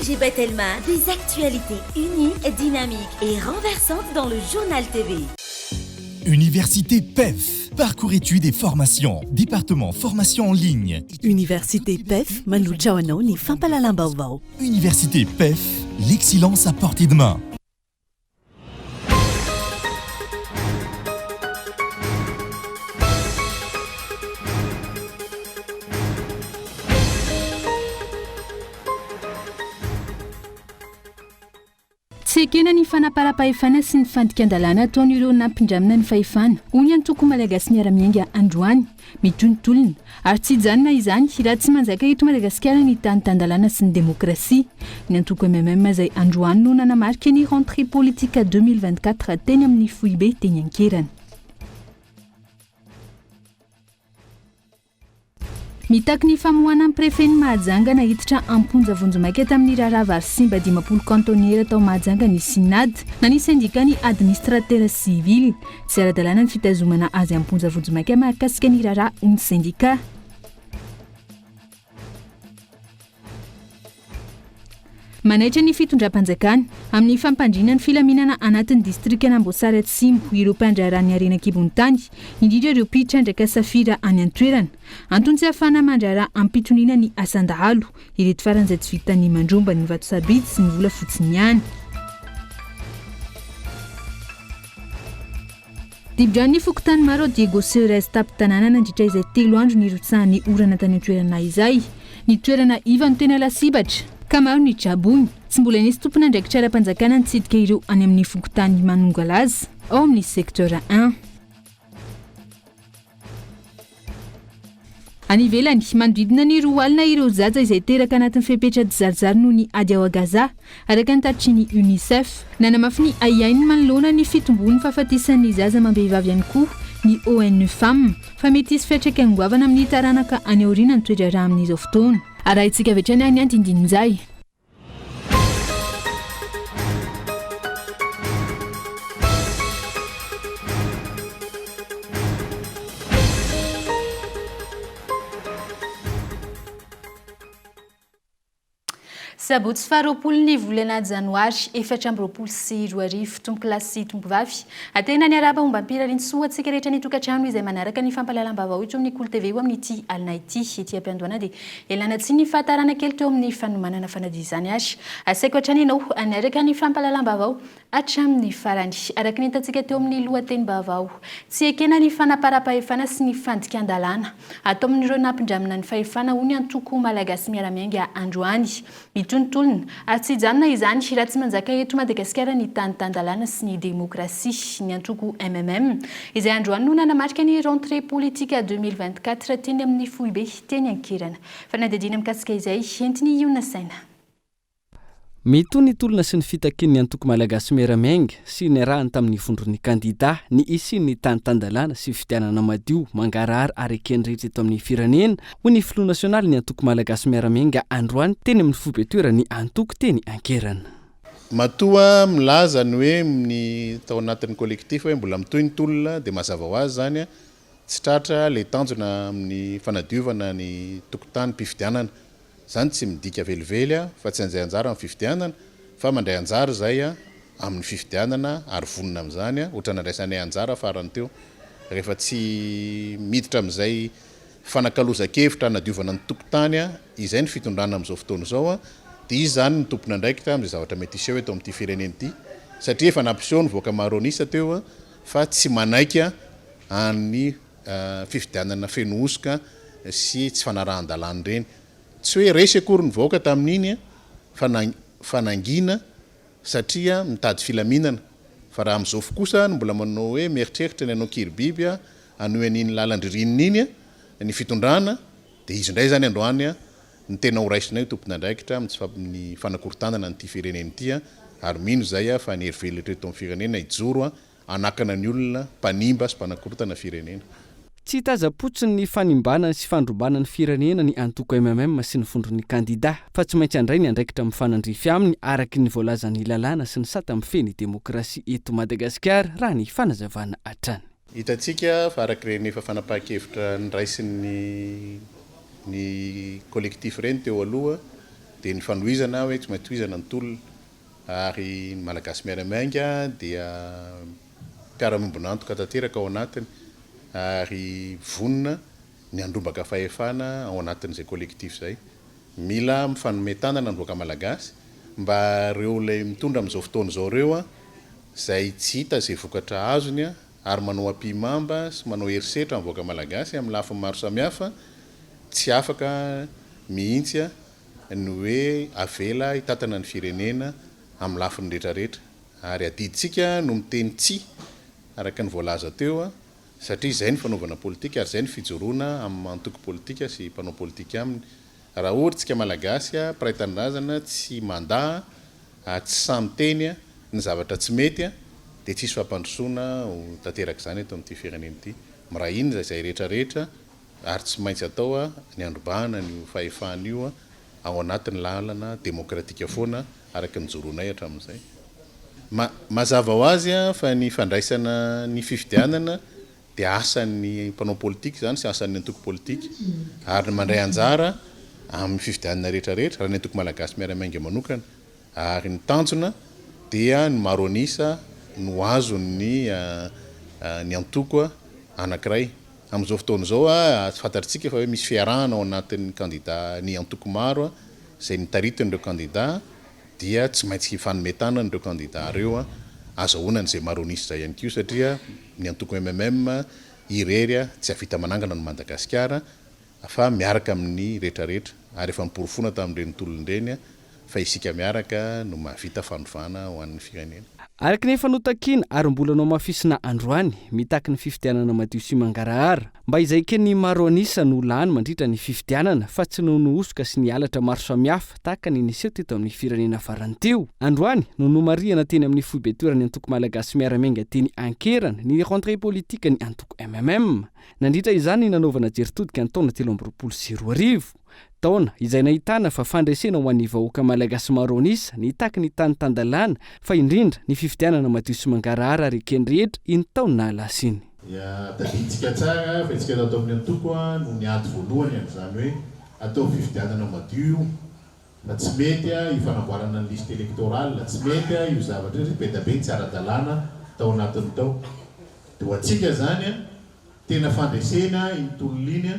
ONG Batelma, des actualités uniques, dynamiques et renversantes dans le Journal TV. Université PEF, parcours études et formation, département formation en ligne. Université PEF manolotra ho anao ny fampahalalam-baovao. Université PEF, l'excellence à portée de main. Tsy ekena ny fanaparam-pahefana sy ny fandikan-dalàna ataon'ireo nampindramina ny fahefana, hoy ny antoko Malagasy Miara-Miainga androany. Mitohy ny tolona, ary tsy hijanona izany raha tsy manjaka eto Madagasikara ny tany tan-dalàna sy ny demokrasia. Ny antoko MMM izay androany no nanamarika ny rentrée politique 2024 teny amin'ny foibe teny Ankerana. Mitaky ny famoahana ny prefen'i Mahajanga naiditra am-ponja vonjimaika tamin'ny raharaha vary simba 50 kaontenera tao Mahajanga ny Synad na ny sendikan'ny administratera sivily. Tsy ara-dalàna ny fitazomana azy am-ponja vonjimaika mahakasika ny raharaha hoy ny sendika. Manaitra ny fitondram-panjakana amin'ny fampandriana ny filaminana anatin'ny distrikan'Amboasary Atsimo ireo mpandraharaha ny harena an-kibon'ny tany, indrindra ireo mpitrandraka safira any an-toerana. Antony tsy ahafahana mandraharaha am-pitoniana ny asan-dahalo, ireto farany izay tsy vitan'ny mandromba ny vato sarobidy sy ny vola fotsiny ihany. Dibo-drano ny fokontany maro ao Diego Suarez tampon-tanàna nandritra izay telo andro nirotsahan'ny orana tany an-toerana izay. Ny toerana iva no tena lasibatra, ka maro ny traboina. Tsy mbola nisy tompon'andraikitra ara-panjakana nitsidika ireo any amin'ny fokontany Manongalaza, ao amin'ny Secteur un. Any ivelany, manodidina ny 20 ireo zaza izay teraka anatin'ny fepetra tsizarizary noho ny ady ao Gaza, araka ny tatitry ny Unicef. Nanamafy ny ahiahiny manoloana ny fitomboan'ny fahafatesan'ny zaza amam-behivavy ihany koa ny ONU Femmes, fa mety hisy fiantraikany goavana amin'ny taranaka any aoriana ny toe-draharaha amin'izao fotoana. Arahintsika avy hatrany ny andindinin'izay. Sabotsy faharoapolo ny volana janoary 2024, tompokolahy sy tompovavy. Atehina ny arahaba ombam-pirariantsoa antsika rehetra ny tokantrano izay manaraka ny fampahalalam-baovao eto amin'ny Kolo TV amin'ity alina ity. Ety am-piandohana dia Ialana tsiny ny fahatarana kely teo amin'ny fanomanana fanadia izany ary asaiko hatrany ianao hanaraka ny fampahalalam-baovao hatramin'ny farany. Araka ny hitantsika teo amin'ny lohatenim-baovao, tsy ekena ny fanaparam-pahefana sy ny fandikan-dalàna atao amin'ireo nampindramina ny fahefana hoy ny antoko Malagasy Miara-Miainga androany. Mitohy ny tolona ary tsy hijanona izany raha tsy manjaka eto Madagasikara ny tany tan-dalàna sy ny demokrasia. Ny antoko mmm izay androany no nanamarika ny rentrée politique 2024 teny amin'ny foibe teny Ankerana. Fanadihadiana mikasika izay entin'i Iona Saina. Mitohy ny tolona sy ny fitakian'ny antoko Malagasy Miara-Miainga sy niarahany tamin'ny vondron'ny kandidà ny hisian'ny tany tan-dalàna sy fifidianana madio, mangarahara ary eken'ny rehetra eto amin'ny firenena, hoy ny filoha nasionalin'ny antoko Malagasy Miara-Miainga androany teny amin'ny foibe toeran'ny antoko teny Ankerana. Matoa milaza ny hoe ny tao anatin'ny collectif hoe mbola mitohy ny tolona dia mazava ho azy izany tsy tratra ilay tanjona amin'ny fanadiovana ny tokotanim-pifidianana. Izany tsy midika velively fa tsy handray anjara amin'ny fifidianana fa mandray anjara izay amin'ny fifidianana ary vonona amin'izany ohatran'ny nandraisanay anjara farany teo. Rehefa tsy miditra amin'izay Fanakalozan-kevitra hanadiovana ny tokontany izay ny fitondrana amin'izao fotoana izao dia izy izany no tompon'andraikitra amin'izay zavatra mety hiseho eto amin'ity firenena ity satria efa nampiseho ny vahoaka maro an'isa teo fa tsy manaiky an'ny fifidianana feno hosoka sy tsy fanarahan-dalàna ireny. Tsy hoe resy akory ny vahoaka tamin'iny fa fa nangina satria mitady filaminana fa raha amin'izao kosa no mbola manao hoe mieritreritra ny hanao kiribiby hanohy an'iny lalan-dririnina iny ny fitondrana dia izy indray izany androany no tena ho raisinay ho tompon'andraikitra amin'ny tsy ny fanakorontanana an'ity firenena ity ary mino izay aho fa ny hery velona eto amin'ny firenena hijoro hanakana ny olona mpanimba sy mpanakorontana firenena. Tsy hitazam-potsiny ny fanimbana sy fandrobana ny firenena ny antoko mmm sy ny vondron'ny kandida fa tsy maintsy handray ny andraikitra mifanandrify aminy araky ny voalazan'ny lalàna sy ny sata mifehy ny demokrasia eto Madagasikara raha ny fanazavana hatrany. Hitantsika fa araka ireny efa fanapahan-kevitra noraisin'ny ny collectif ireny teo aloha. Dia ny fanohizana hoe tsy maintsy tohizana ny tolona ary ny Malagasy Miara-Miainga dia mpiara-miombon'antoka tanteraka ao anatiny ary vonona ny handrombaka fahefana ao anatin'izay collectif izay. Mila mifanome tanana ny vahoaka Malagasy mba ireo ilay mitondra amin'izao fotoana izao ireo izay tsy hita izay vokatra azony ary manao ampihimamba sy manao herisetra amin'ny vahoaka Malagasy amin'ny lafiny maro samihafa tsy afaka mihitsy ny hoe avela hitantana ny firenena amin'ny lafiny rehetra rehetra ary adidintsika no miteny tsia araka ny voalaza teo satria izay ny fanaovana politika ary izay ny fijoroana amin'ny antoko politika sy mpanao politika aminy. Raha ohatra isika Malagasy mpiray tanindrazana tsy mandà ary tsy sahy miteny ny zavatra tsy mety dia tsy hisy fampandrosoana ho tanteraka izany eto amin'ity firenena ity. Miray hina izay rehetra rehetra ary tsy maintsy atao ny handrobahana an'io fahefana io ao anatin'ny lalana demokratika foana araka ny nijoroanay hatramin'izay. Mazava ho azy fa ny fandraisana ny fifidianana dia asan'ny mpanao politika izany sy asan'ny antoko politika ary ny mandray anjara amin'ny fifidianana rehetra rehetra, raha ny antoko Malagasy Miara-Miainga manokana. Ary ny tanjona dia ny maro an'isa no azon'ny ny antoko anankiray. Amin'izao fotoana izao, fantatritsika fa hoe misy fiarahana ao anatin'ny kandida ny antoko maro izay notaritin'ireo kandida. dia tsy maintsy hifanome tanana ireo kandida ireo azahoana an'izay maro an'isa izay ihany koa satria ny antoko mmm irery tsy hahavita manangana an'i Madagasikara fa miaraka amin'ny rehetra rehetra ary efa noporofoina tamin'ireny tolona ireny fa isika miaraka no mahavita fanovana ho an'ny firenena. Araka ny efa notakiana ary mbola nohamafisina androany, mitaky ny fifidianana madio sy mangarahara. Mba izay eken'ny maro an'isa no lany mandritra ny fifidianana fa tsy noho ny hosoka sy ny halatra maro samihafa tahaka ny niseho teto amin'ny firenena farany teo. Androany no nomarihana teny amin'ny foibe toeran'ny antoko Malagasy Miara-Miainga teny Ankerana ny rentrée politique ny antoko mmm. Nandritra izany ny nanaovana jery todika ny taona 2023. Taona izay nahitana fa fandresena ho an'ny vahoaka malagasy maro an'isa nitaky ny tany tan-dalàna fa indrindra ny fifidianana madio sy mangarahara ary eken'ny rehetra iny taona lasa iny. Dia tadidintsika tsara fa isika tato amin'ny antoko no niady voalohany an'izany hoe ataovy fifidianana madio io fa tsy mety io fanamboarana ny liste électorale, tsy mety io zavatra io satria be dia be ny tsy ara-dalàna tao anatiny tao. Dia ho antsika izany Tena fandresena iny tolona iny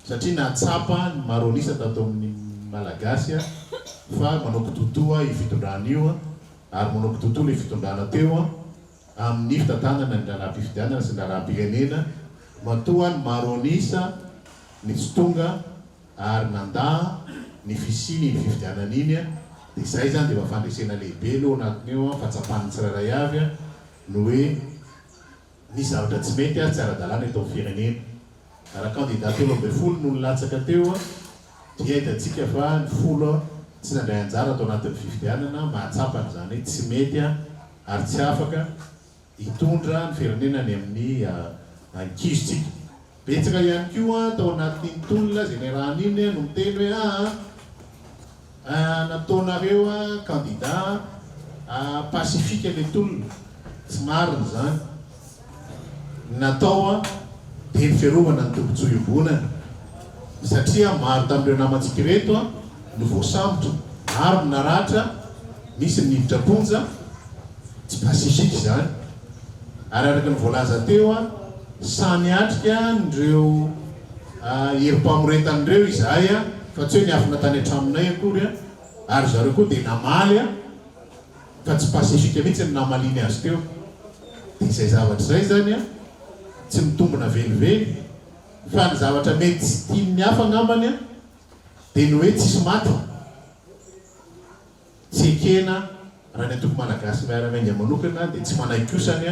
satria nahatsapa ny maro an'isa tato amin'ny Malagasy fa manao kitoatoa io fitondrana io ary manao kitoatoa ilay fitondrana teo amin'ny fitantanana ny raharaham-pifidianana sy ny raharaham-pirenena matoa ny maro an'isa ny tsy tonga ary nandà ny fisian'iny fifidianana iny dia izay izany dia efa fandresena lehibe aloha anatin'io fa tsapan'ny tsirairay avy ny hoe Misy zavatra tsy mety ary tsy ara-dalàna eto amin'ny firenena. Raha kandida 13 no nilatsaka teo dia hitantsika fa ny folo tsy nandray anjara tao anatin'ny fifidianana, mahatsapa an'izany hoe tsy mety ary tsy afaka hitondra ny firenena any amin'ny ankizo tsika. Betsaka ihany koa tao anatin'iny tolona izay niarahana iny no miteny hoe aa nataonareo kandida pacifique ilay tolona. Tsy marina izany. Ny natao dia ny fiarovana ny tombontsoa iombonana satria maro tamin'ireo namantsika ireto no voasambotra, maro ny naratra, nisy ny niditra am-ponja. Tsy pacifique izany. Ary araka ny voalaza teo, sahy niatrika an'ireo herim-pamoretana ireo izahay fa tsy hoe niafina tany an-tranonay akory, ary zareo koa dia namaly fa tsy pacifique mihitsy ny namaliany azy teo. Dia izay zavatra izay izany tsy mitombina velively fa ny zavatra mety tsy tian'ny hafa angambany dia ny hoe tsisy maty. Tsy ekena, raha ny antoko Malagasy Miara-Miainga manokana dia tsy manaiky kosany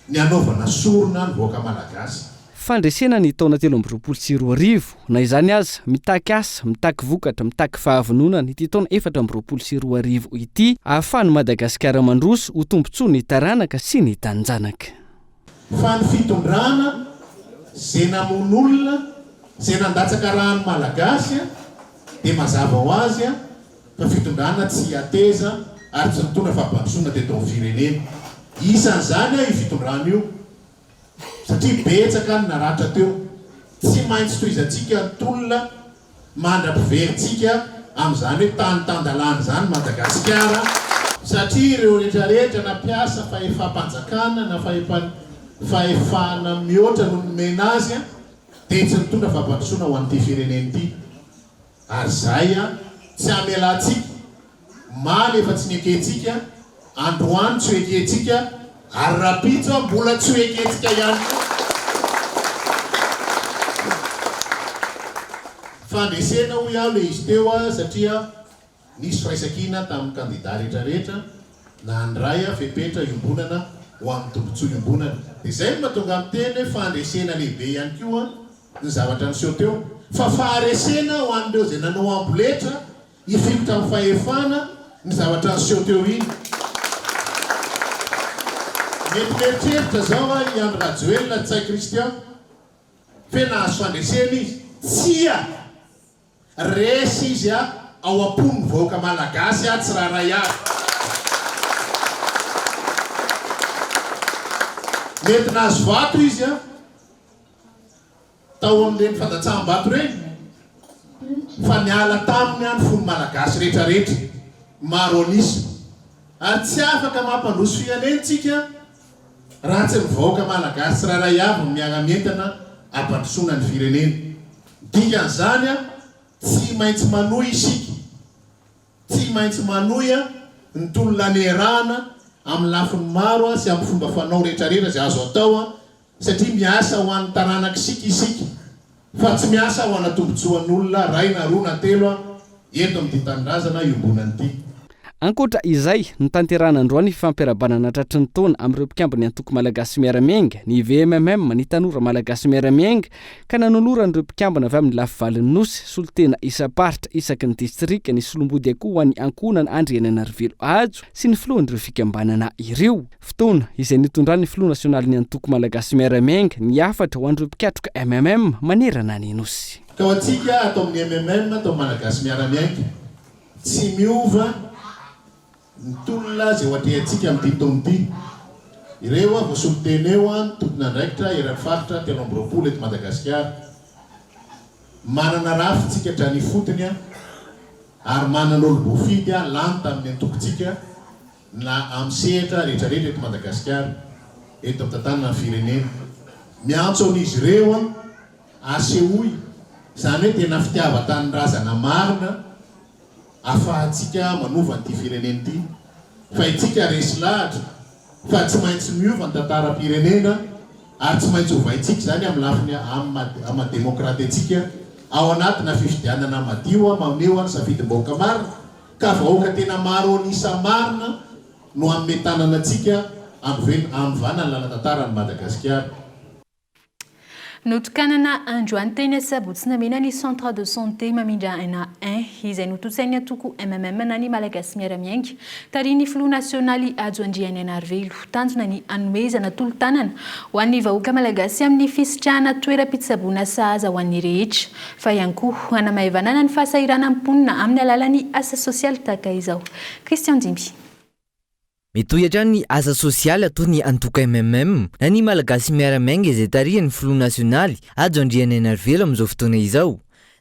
ny hanaovana sorona ny vahoaka Malagasy. Fandresena ny taona 2023. Na izany aza, mitaky asa, mitaky vokatra, mitaky fahavononana ity taona 2024 ity ahafahan'i Madagasikara mandroso ho tombontsoan'ny taranaka sy ny taninjanaka. Fa ny fitondrana ze namono olona, ze nandatsaka ra ny Malagasy dia mazava ho azy fa fitondrana tsy hateza ary tsy nitondra fampandrosoana teto amin'ny firenena. Isan'izany io fitondrana io satria betsaka ny naratra teo. Tsy maintsy tohizantsika ny tolona mandra-piverintsika amin'izany hoe tany tan-dalàna izany Madagasikara, satria ireo rehetra rehetra nampiasa fahefam-panjakana na fahefana mihoatra noho ny nomena azy dia tsy nitondra fampandrosoana ho an'ity firenena ity. Ary izahay tsy hamelantsika, omaly efa tsy nekentsika, androany tsy ho ekentsika, ary rahampitso mbola tsy ho ekentsika ihany koa. Fandresena hoy aho ilay izy teo satria nisy firaisankina tamin'ny kandida rehetra rehetra nandray fepetra iombonana ho amin'ny tombotsoa iombonana. Dia izay no mahatonga ahy miteny hoe fandresena lehibe ihany koa ny zavatra niseho teo fa faharesena ho an'ireo izay nanao amboletra hifikitra amin'ny fahefana ny zavatra niseho teo iny. Mety mieritreritra izao aho i Andry Rajoelina Ntsay Christian fe nahazo fandresena izy. Tsia! Resy izy ao am-pon'ny vahoaka Malagasy tsirairay avy. Mety nahazo vato izy tao amin'ireny fandatsaham-bato ireny fa niala taminy ny fon'ny Malagasy rehetra rehetra, maro an'isa. Ary tsy afaka mampandroso firenena tsika raha tsy ny vahoaka Malagasy tsirairay avy no miara-mientana hampandrosoana ny firenena. Dikan'izany, tsy maintsy manohy isika, tsy maintsy manohy ny tolona niarahana amin'ny lafiny maro sy amin'ny fomba fanao rehetra rehetra izay azo atao satria miasa ho an'ny taranak'isika isika fa tsy miasa ho ana tombotsoan'olona ray na roa na telo eto amin'ity tanindrazana iombonana ity. Ankoatra izay, notanterahana androany ny fifampiarahabana tratry ny taona amin'ireo mpikamban'ny Antoko Malagasy Miara-Miainga, ny VMMM, ny Tanora Malagasy Miara-Miainga, ka nanoloran'ireo mpikambana avy amin'ny lafivalin'ny Nosy, solontena isam-paritra isaky ny distrika, ny solombody akoho ho an'ny ankohonana Andrianainarivelo Hajo sy ny filohan'ireo fikambanana ireo. Fotoana izay nitondran'ny filoha nasionalin'ny Antoko Malagasy Miara-Miainga ny hafatra ho an'ireo mpikatroka MMM manerana ny Nosy. Ka ho antsika ato amin'ny MMM, ato amin'ny Malagasy Miara-Miainga, tsy miova ny tolona izay ho atrehantsika amin'ity taona ity. Ireo voasolo tena eo ny tompon'andraikitra eran'ny faritra 23 eto Madagasikara. Manana rafitsika hatrany ifotony ary manana olom-boafidy lany tamin'ny antokontsika na amin'ny sehatra rehetra rehetra eto Madagasikara, eto amin'ny tantanana ny firenena. Miantso an'izy ireo aho, asehoy izany hoe tena fitiavan-tanindrazana marina afahantsika manova an'ity firenena ity, fa itsika resy lahatra fa tsy maintsy miova ny tantaram-pirenena ary tsy maintsy ovaintsika izany amin'ny lafiny amin'ny maha demokraty antsika ao anatina fifidianana madio maneho ny safidim-bahoaka marina. Ka vahoaka tena maro an'isa marina no hanome tanana antsika hanovana ny lalan-tantaran'i Madagasikara. Notokanana androany teny Sabotsy Namehana ny Centre de Santé Mamindra Aina I, izay notontosain'ny antoko MMM na ny Malagasy Miara-Miainga, tarihin'ny filoha nasionaly Hajo Andrianainarivelo. Tanjona ny hanomezana tolo-tanana ho an'ny vahoaka malagasy amin'ny fisitrahana toeram-pitsaboana sahaza ho an'ny rehetra. Fa ihany koa hanamaivanana ny fahasahiranan'ny mponina amin'ny alalan'ny asa sosialy tahaka izao. Christian Dimby. Mitohy hatrany ny asa sosialy ataon'ny antoko MMM na ny Malagasy Miara-Miainga izay tarihan'ny filoha nasionaly Hajo Andrianainarivelo amin'izao fotoana izao.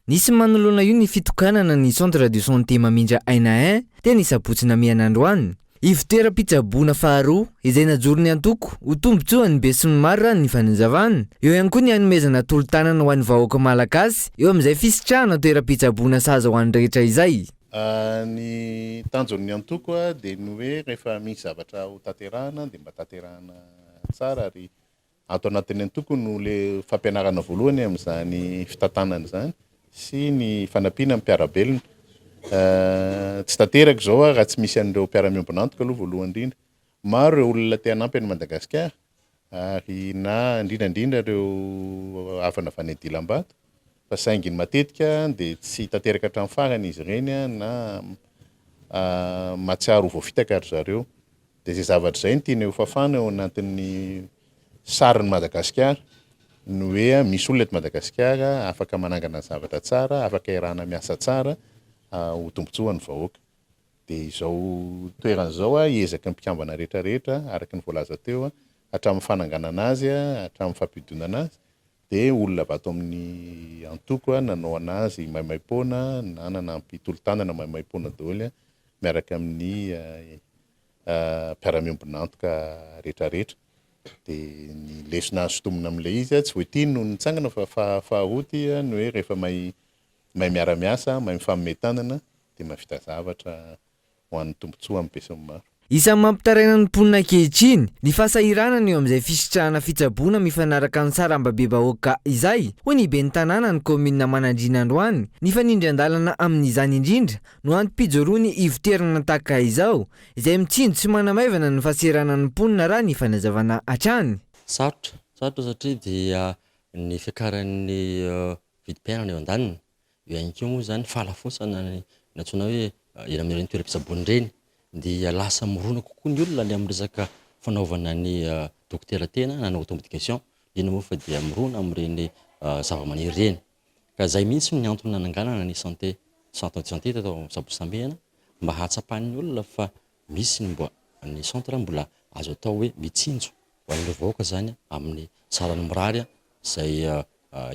Nisy manoloana io ny fitokanana ny Centre de Santé Mamindra Aina I teny Sabotsy Namehana androany. Ivon-toeram-pitsaboana faharoa izay najoron'ny antoko ho tombontsoan'ny besinimaro raha ny fanazavana. Eo ihany koa ny hanomezana tolo-tanana ho an'ny vahoaka malagasy eo amin'izay fisitrahana toeram-pitsaboana sahaza ho an'ny rehetra izay. Ny tanjon'ny antoko dia ny hoe rehefa misy zavatra ho tanterahana dia mba tanterahana tsara ary Ato anatin'ny antoko no le fampianarana voalohany amin'izany fitantanana izany sy ny fanampiana ny mpiara-belona. Tsy tanteraka izao raha tsy misy an'ireo mpiara-miombon'antoka aloha voalohany indrindra. Maro ireo olona te hanampy an'i Madagasikara ary na indrindra indrindra ireo havana avy any Dilambato fa saingy ny matetika dia tsy tanteraka hatramin'ny farany izy ireny na mahatsiaro ho voafitaka ry zareo. Dia izay zavatra izay no tianay ho fafana ao anatin'ny sarin'i Madagasikara, ny hoe misy olona eto Madagasikara afaka manangana zavatra tsara, afaka iarahana miasa tsara ho tombontsoan'ny vahoaka. Dia izao toerana izao ezaky ny mpikambana rehetra rehetra, araka ny voalaza teo, hatramin'ny fananganana azy, hatramin'ny fampiodinana azy. Dia olona avy ato amin'ny antoko nanao anazy maimaimpoana na nanampy tolo-tanana maimaimpoana daholo miaraka amin'ny mpiara-miombon'antoka rehetrarehetra. Dia ny lesona azo sintomina amin'ilay izy, tsy vao ity no nitsangana fa faharoa ity ny hoe rehefa mahay mahay miara-miasa, mahay mifanome tanana dia mahavita zavatra ho an'ny tombontsoa amin'ny besinimaro. Isan'ny mampitaraina ny mponina ankehitriny ny fahasahiranana eo amin'izay fisitrahana fitsaboana mifanaraka amin'ny sarambabem-bahoaka izay, hoy ny ben'ny tanànan'ny kaominina Manandriana androany. Ny fanindran-dalana amin'izany indrindra no antom-pijoroan'ny ivotoerana tahaka izao, izay mitsinjo sy manamaivana ny fahasahiranan'ny mponina raha ny fanazavana hatrany. Sarotra, sarotra satria dia ny fiakaran'ny vidim-piainana eo an-daniny, Eo ihany koa moa izany fahalafosana ny antsoina hoe eny amin'ireny toeram-pitsaboana ireny dia lasa mirona kokoa ny olona ny amin'ny resaka fanaovana ny dokotera tena na ny automédication, indrindra moa fa dia mirona amin'ireny zavamaniry ireny. Ka izay mihitsy no antony nananganana ny santé centre de santé teto Sabotsy Namehana mba hahatsapan'ny olona fa misy ny mba ny centre mbola azo atao hoe mitsinjo ho an'ireo vahoaka izany amin'ny sarany mirary izay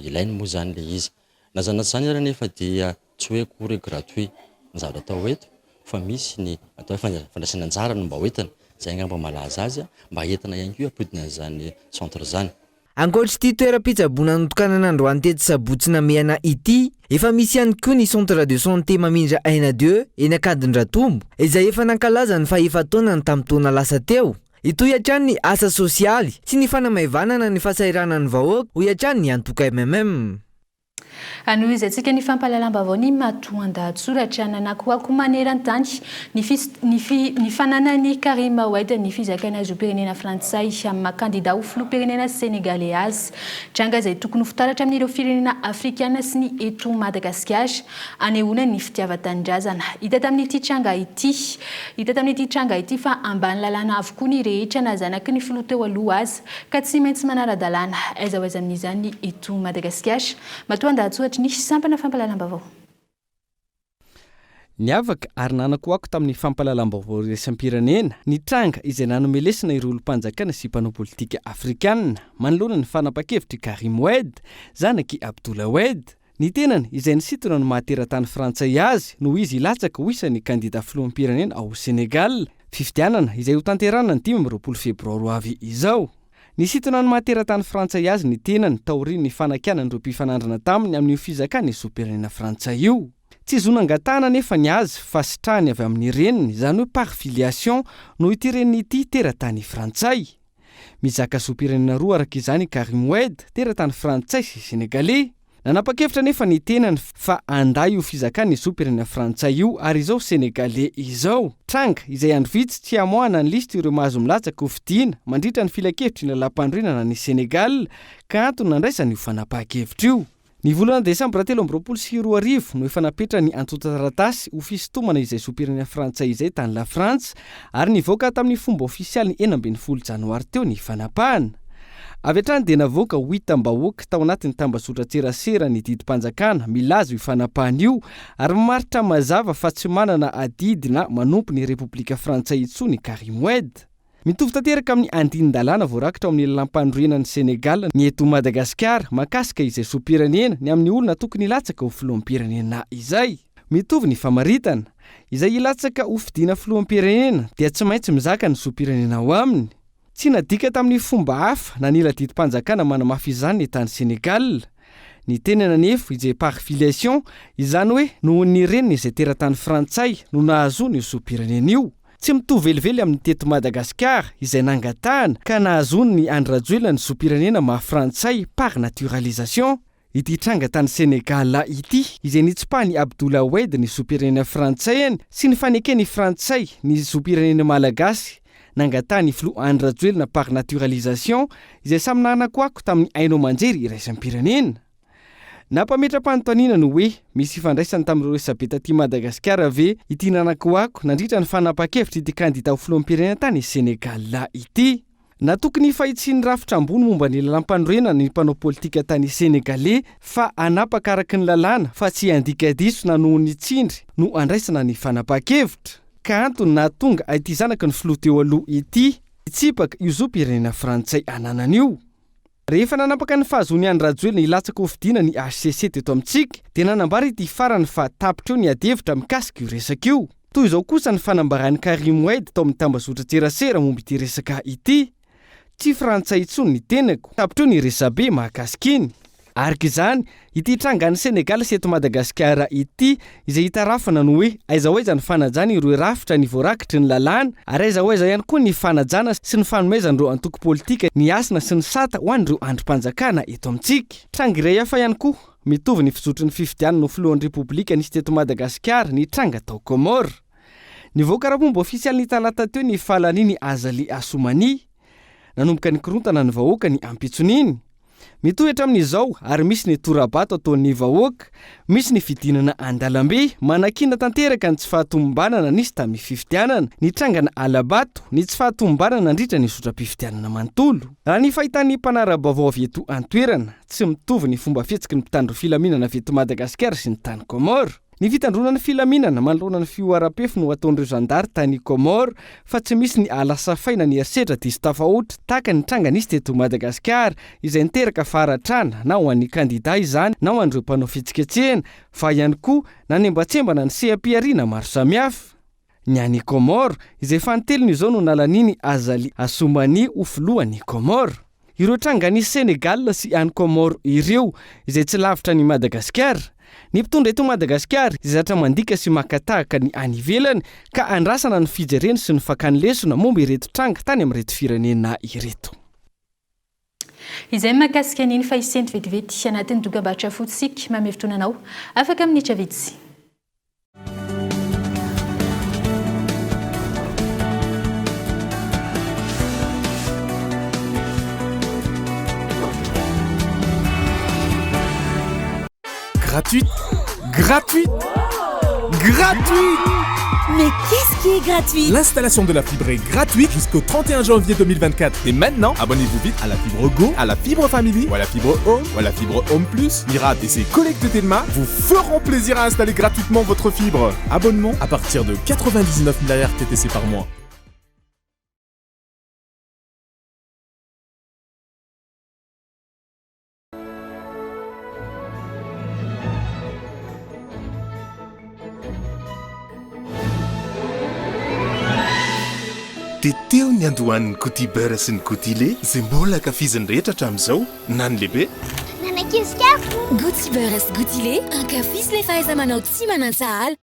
ilainy moa izany ilay izy. Na izany na tsy izany ary anefa dia tsy hoe akory hoe gratuit ny zavatra atao eto fa misy ny atao hoe fandraisana anjara no mba hoentina, izay angamba malaza azy, mba entina ihany koa hampidina an'izany centre izany. Ankoatr'ity toeram-pitsaboana notokanana androany tetsy Sabotsy Namehana ity, efa misy ihany koa ny Centre de santé Mamindra Aina Deux eny Ankadindratombo, izay efa nankalaza ny fahefa-taonany tamin'ny taona lasa teo. Hitohy hatrany ny asa sosialy sy ny fanamaivanana ny fahasahiranan'ny vahoaka, hoy hatrany ny antoko mmm. Hanohizantsika ny fampahalalam-baovao ny matoandahatsoratra nanakoako maneran-tany ny ny ny fananan'i Karim Wade ny fizakana zom-pirenena frantsay amin'ny maha kandida ho filoham-pirenena senegaley azy. Tranga izay tokony ho fitaratra amin'ireo firenena afrikana sy ny eto Madagasikara. Anehoana ny fitiavan-tanindrazana. Hita tamin'ity tranga ity Hita tamin'ity tranga ity fa ambany lalàna avokoa ny rehetra na zanaky ny filoha teo aloha aza ka tsy maintsy manara-dalàna. Aiza ho aiza amin'izany ny eto Madagasikara? Matoa an-dahatsoratry ny sampana fampahalalam-baovao. Niavaka ary nanakoako tamin'ny fampahalalam-baovao iraisam-pirenena ny tranga izay nanome lesona ireo olom-panjakana sy mpanao politika afrikana manoloana ny fanapahan-kevitr'i Karim Wade, zanak'i Abdoulaye Wade. Ny tenany, izay nisintona ny maha teratany frantsay azy, noho izy hilatsaka ho isan'ny kandida filoham-pirenena ao Sénégal, fifidianana izay hotanterahina ny 25 febroary ho avy izao. Nisintona ny maha teratany frantsay azy ny tenany taorian'ny fanakianan'ireo mpifanandrina taminy amin'io fizakana ny zom-pirenena frantsay io. Tsy zo nangatahana anefa ny azy fa sitrahany avy amin'ny reniny, izany hoe par filiation, noho ity reniny ity teratany frantsay. Mizaka zom-pirenena roa araka izany i Karim Wade, teratany frantsay sy senegaley. Nanapa-kevitra anefa ny tenany fa handà io fizakana ny zom-pirenena frantsay io ary izao senegaley izao. Tranga izay andro vitsy tsy hamoahana ny lisitra ireo mahazo milatsaka ho fidiana mandritra ny filankevitry ny lalàmpanorenana any Sénégal ka antony nandraisany io fanapahan-kevitra io. Ny volana desambra 2023 no efa napetrany antontan-taratasy ho fisintomana izay zom-pirenena frantsay izay tany Lafrantsa ary nivoaka tamin'ny fomba ofisialy ny 16 janoary teo ny fanapahana. Avy hatrany dia navoaka ho hitam-bahoaka tao anatin'ny tambazotran-tserasera ny didim-panjakana milaza io fanapahana io ary mamaritra mazava fa tsy manana adidy na manompo ny Repoblika frantsay intsony Karim Wade. Mitovy tanteraka amin'ny andinin-dalàna voarakitra ao amin'ny lalàmpanorenan'i Sénégal ny eto Madagasikara mahakasika izay zom-pirenena ny amin'ny olona tokony hilatsaka ho filoham-pirenena izay. Mitovy ny famaritana. Izay hilatsaka ho fidiana filoham-pirenena dia tsy maintsy mizaka ny zom-pirenena ao aminy. Tsy nadika tamin'ny fomba hafa na nila didim-panjakana manamafy izany ny tany Sénégal. Ny tenany anefa izay par filiation, izany hoe noho ny reniny izay teratany frantsay no nahazoany io zom-pirenena io. Tsy mitovy velively amin'ny teto Madagasikara izay nangatahana ka nahazoan'i Andry Rajoelina ny zom-pirenena maha frantsay par naturalisation. Ity tranga tany Sénégal ity izay nitsipahan'i Abdoulaye Wade ny zom-pirenena frantsaiany sy ny faneken'ny frantsay ny zom-pirenena malagasy nangatahan'ny filoha Andry Rajoelina par naturalisation izay samy nanakoako tamin'ny haino aman-jery iraisam-pirenena. Nampametra-panontaniana ny hoe misy ifandraisany tamin'ireo resabe taty Madagasikara ve ity nanakoako nandritra ny fanapahan-kevitr'ity kandida ho filoham-pirenena tany Sénégal ity. Natoky ny fahitsian'ny rafitra ambony momba ny lalàmpanorenana ny mpanao politika tany Sénégalais fa hanapaka araka ny lalàna fa tsy handika diso na noho ny tsindry no handraisana ny fanapahan-kevitra. Ka antony nahatonga ity zanaky ny filoha teo aloha ity hitsipaka io zom-pirenena frantsay ananany io. Rehefa nanapaka ny fahazoan'i Andry Rajoelina hilatsaka ho fidiana ny hcc teto amintsika dia nanambara ity farany fa tapitra eo ny adihevitra mikasika io resaka io. Toy izao kosa ny fanambaran'i Karim Wade tao amin'ny tambazotran-tserasera momba ity resaka ity, Tsy frantsay intsony ny tenako. Tapitra eo ny resabe mahakasika iny. Araka izany, ity tranga any Senegal sy eto Madagasikara ity izay itarafana ny hoe aiza ho aiza ny fanajana ireo rafitra ny voarakitry ny lalàna ary aiza ho aiza ihany koa ny fanajana sy ny fanomezan'ireo antoko politika ny hasina sy ny sata ho an'ireo andrim-panjakana eto amintsika. Tranga iray hafa ihany koa, mitovy ny fizotry ny fifidianana ho filohan'ny Repoblika nisy teto Madagasikara ny tranga tao Comores. Nivoaka ara-pomba ofisialy ny talata teo ny fahalanian'i Azali Assoumani. Nanomboka nikorontana ny vahoaka ny ampitson'iny. Mitohy hatramin'izao ary misy ny tora-bato ataon'ny vahoaka, misy ny fidinana an-dalambe, manakiana tanteraka ny tsy fahatomombanana nisy tamin'ny fifidianana, ny trangana hala-bato, ny tsy fahatomombanana nandritra ny zotram-pifidianana manontolo. Raha ny fahitan'ny mpanara-baovao avy eto an-toerana, tsy mitovy ny fomba fihetsiky ny mpitandro filaminana avy eto Madagasikara sy ny tany Comores. Ny fitandroana ny filaminana manoloana ny fihoaram-pefy no ataon'ireo zandary tany Comores fa tsy misy ny ala safaina ny herisetra diso tafahoatra tahaka ny tranga nisy teto Madagasikara izay niteraka faharatrana na ho an'ny kandida izany na ho an'ireo mpanao fihetsiketsehana fa ihany koa nanembatsembana ny seha-pihariana maro samihafa. Ny any Comores, izay fanintelony izao no nalanian'i Azali Assoumani ho filohan'i Comores. Ireo tranga any Sénégal sy any Comores ireo, izay tsy lavitra an'i Madagasikara. Ny mpitondra eto Madagasikara, izay zatra mandika sy maka tahaka ny any ivelany, ka andrasana ny fijereny sy ny fakany lesona momba ireto tranga tany amin'ireto firenena ireto. Izay mahakasika an'iny fa hisento vetivety anatin'ny dokambarotra fotsy isika mamehy fotoana anao afaka minitra vitsy. Gratuite Gratuite Gratuite Mais qu'est-ce qui est gratuit L'installation de la fibre est gratuite jusqu'au 31 janvier 2024. Et maintenant, abonnez-vous vite à la fibre Go, à la fibre Family, ou à la fibre Home, ou à la fibre Home Plus. Mirad et ses collègues de Telma vous feront plaisir à installer gratuitement votre fibre. Abonnement à partir de 99 milliards TTC par mois. Dia teo ny andohan'ny Gouty Beurre sy ny Gouty Lait izay mbola ankafizin'ny rehetra hatramin'izao, na ny lehibe. Na ny ankizy kely. Gouty Beurre sy Gouty Lait, ankafizo ilay fahaiza-manao tsy manan-tsahala.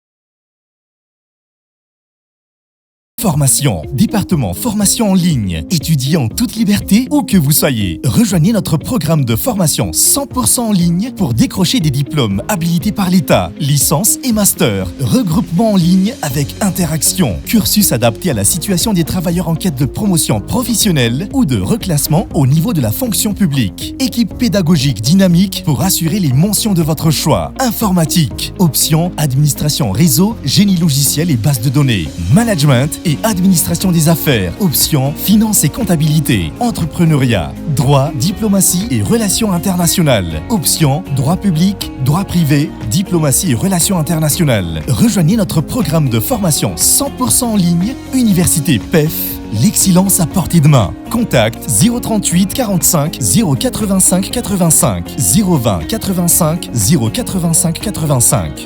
Formation, département formation en ligne, étudiez en toute liberté où que vous soyez. Rejoignez notre programme de formation 100% en ligne pour décrocher des diplômes habilités par l'État, licence et master, regroupement en ligne avec interaction, cursus adapté à la situation des travailleurs en quête de promotion professionnelle ou de reclassement au niveau de la fonction publique. Équipe pédagogique dynamique pour assurer les mentions de votre choix. Informatique, option, administration réseau, génie logiciel et base de données, management et administration des affaires, option, finance et comptabilité, entrepreneuriat, droit, diplomatie et relations internationales, option, droit public, droit privé, diplomatie et relations internationales. Rejoignez notre programme de formation 100% en ligne, Université PEF, l'excellence à portée de main. Contact 038 45 085 85 020 85 085 85.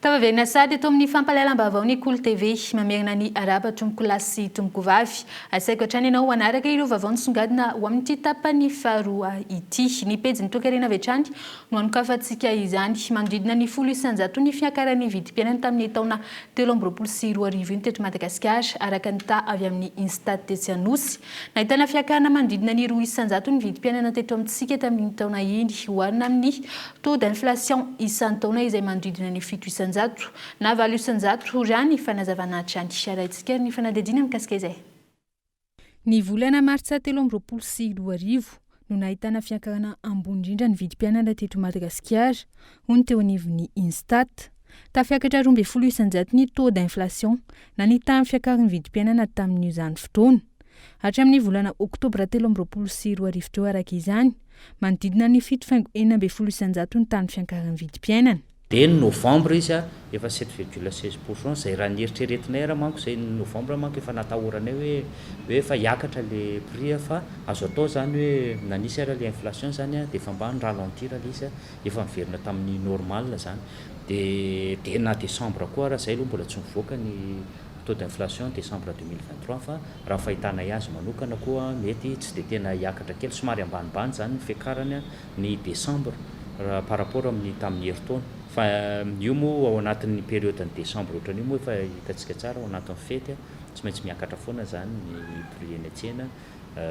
Tafaverina sahady eto amin'ny fampahalalam-baovao ny Kolo TV. Mamerina ny arahaba tompokolahy sy tompokovavy. Asaiko hatrany ianao hanaraka ireo vaovao nisongadina ho amin'ity tapany faharoa ity. Ny pejin'ny toekarena avy hatrany no hanokafantsika izany. Manodidina ny 10% ny fiakaran'ny vidim-piainana tamin'ny taona 2023 iny teto Madagasikara, araka ny taha avy amin'ny Instat tetsy Anosy. Nahitana fiakarana manodidina ny 2% ny vidim-piainana teto amintsika tamin'iny taona iny, oharina amin'ny taux d'inflation isan-taona izay manodidina ny 7% na 8% raha ny fanazavana hatrany. Arahintsika ny fanadihadiana mikasika izay. Ny volana martsa 2023 no nahitana fiakarana ambony indrindra ny vidim-piainana teto Madagasikara, hoy ny teo anivon'ny Instat. Tafiakatra 12% ny taux d'inflation na ny tahan'ny fiakaran'ny vidim-piainana tamin'izany fotoana. Hatramin'ny volana oktobra 2023 teo araka izany, manodidina ny 7,16% ny tahan'ny fiankaran'ny vidim-piainana. Dia ny novembre izy efa 7,16 pourcent, izay raha ny eritreretinay ara manko izay ny novembre manko efa natahoranay hoe hoe efa hiakatra le prix fa azo atao izany hoe na nisy ara le inflation izany dia efa mba ni-ralentir le izy efa niverina tamin'ny normal izany. Dia dia na décembre koa ara izay aloha mbola tsy nivoaka ny taux d'inflation décembre 2023 fa raha ny fahitanay azy manokana koa mety tsy dia tena hiakatra kely, somary ambanimbany izany ny fiakarany ny décembre raha par rapport amin'ny tamin'ny herintaona. Fa io moa ao anatin'ny période ny décembre ohatran'io moa efa hitantsika tsara ao anatin'ny fety tsy maintsy miakatra foana izany ny prix eny an-tsena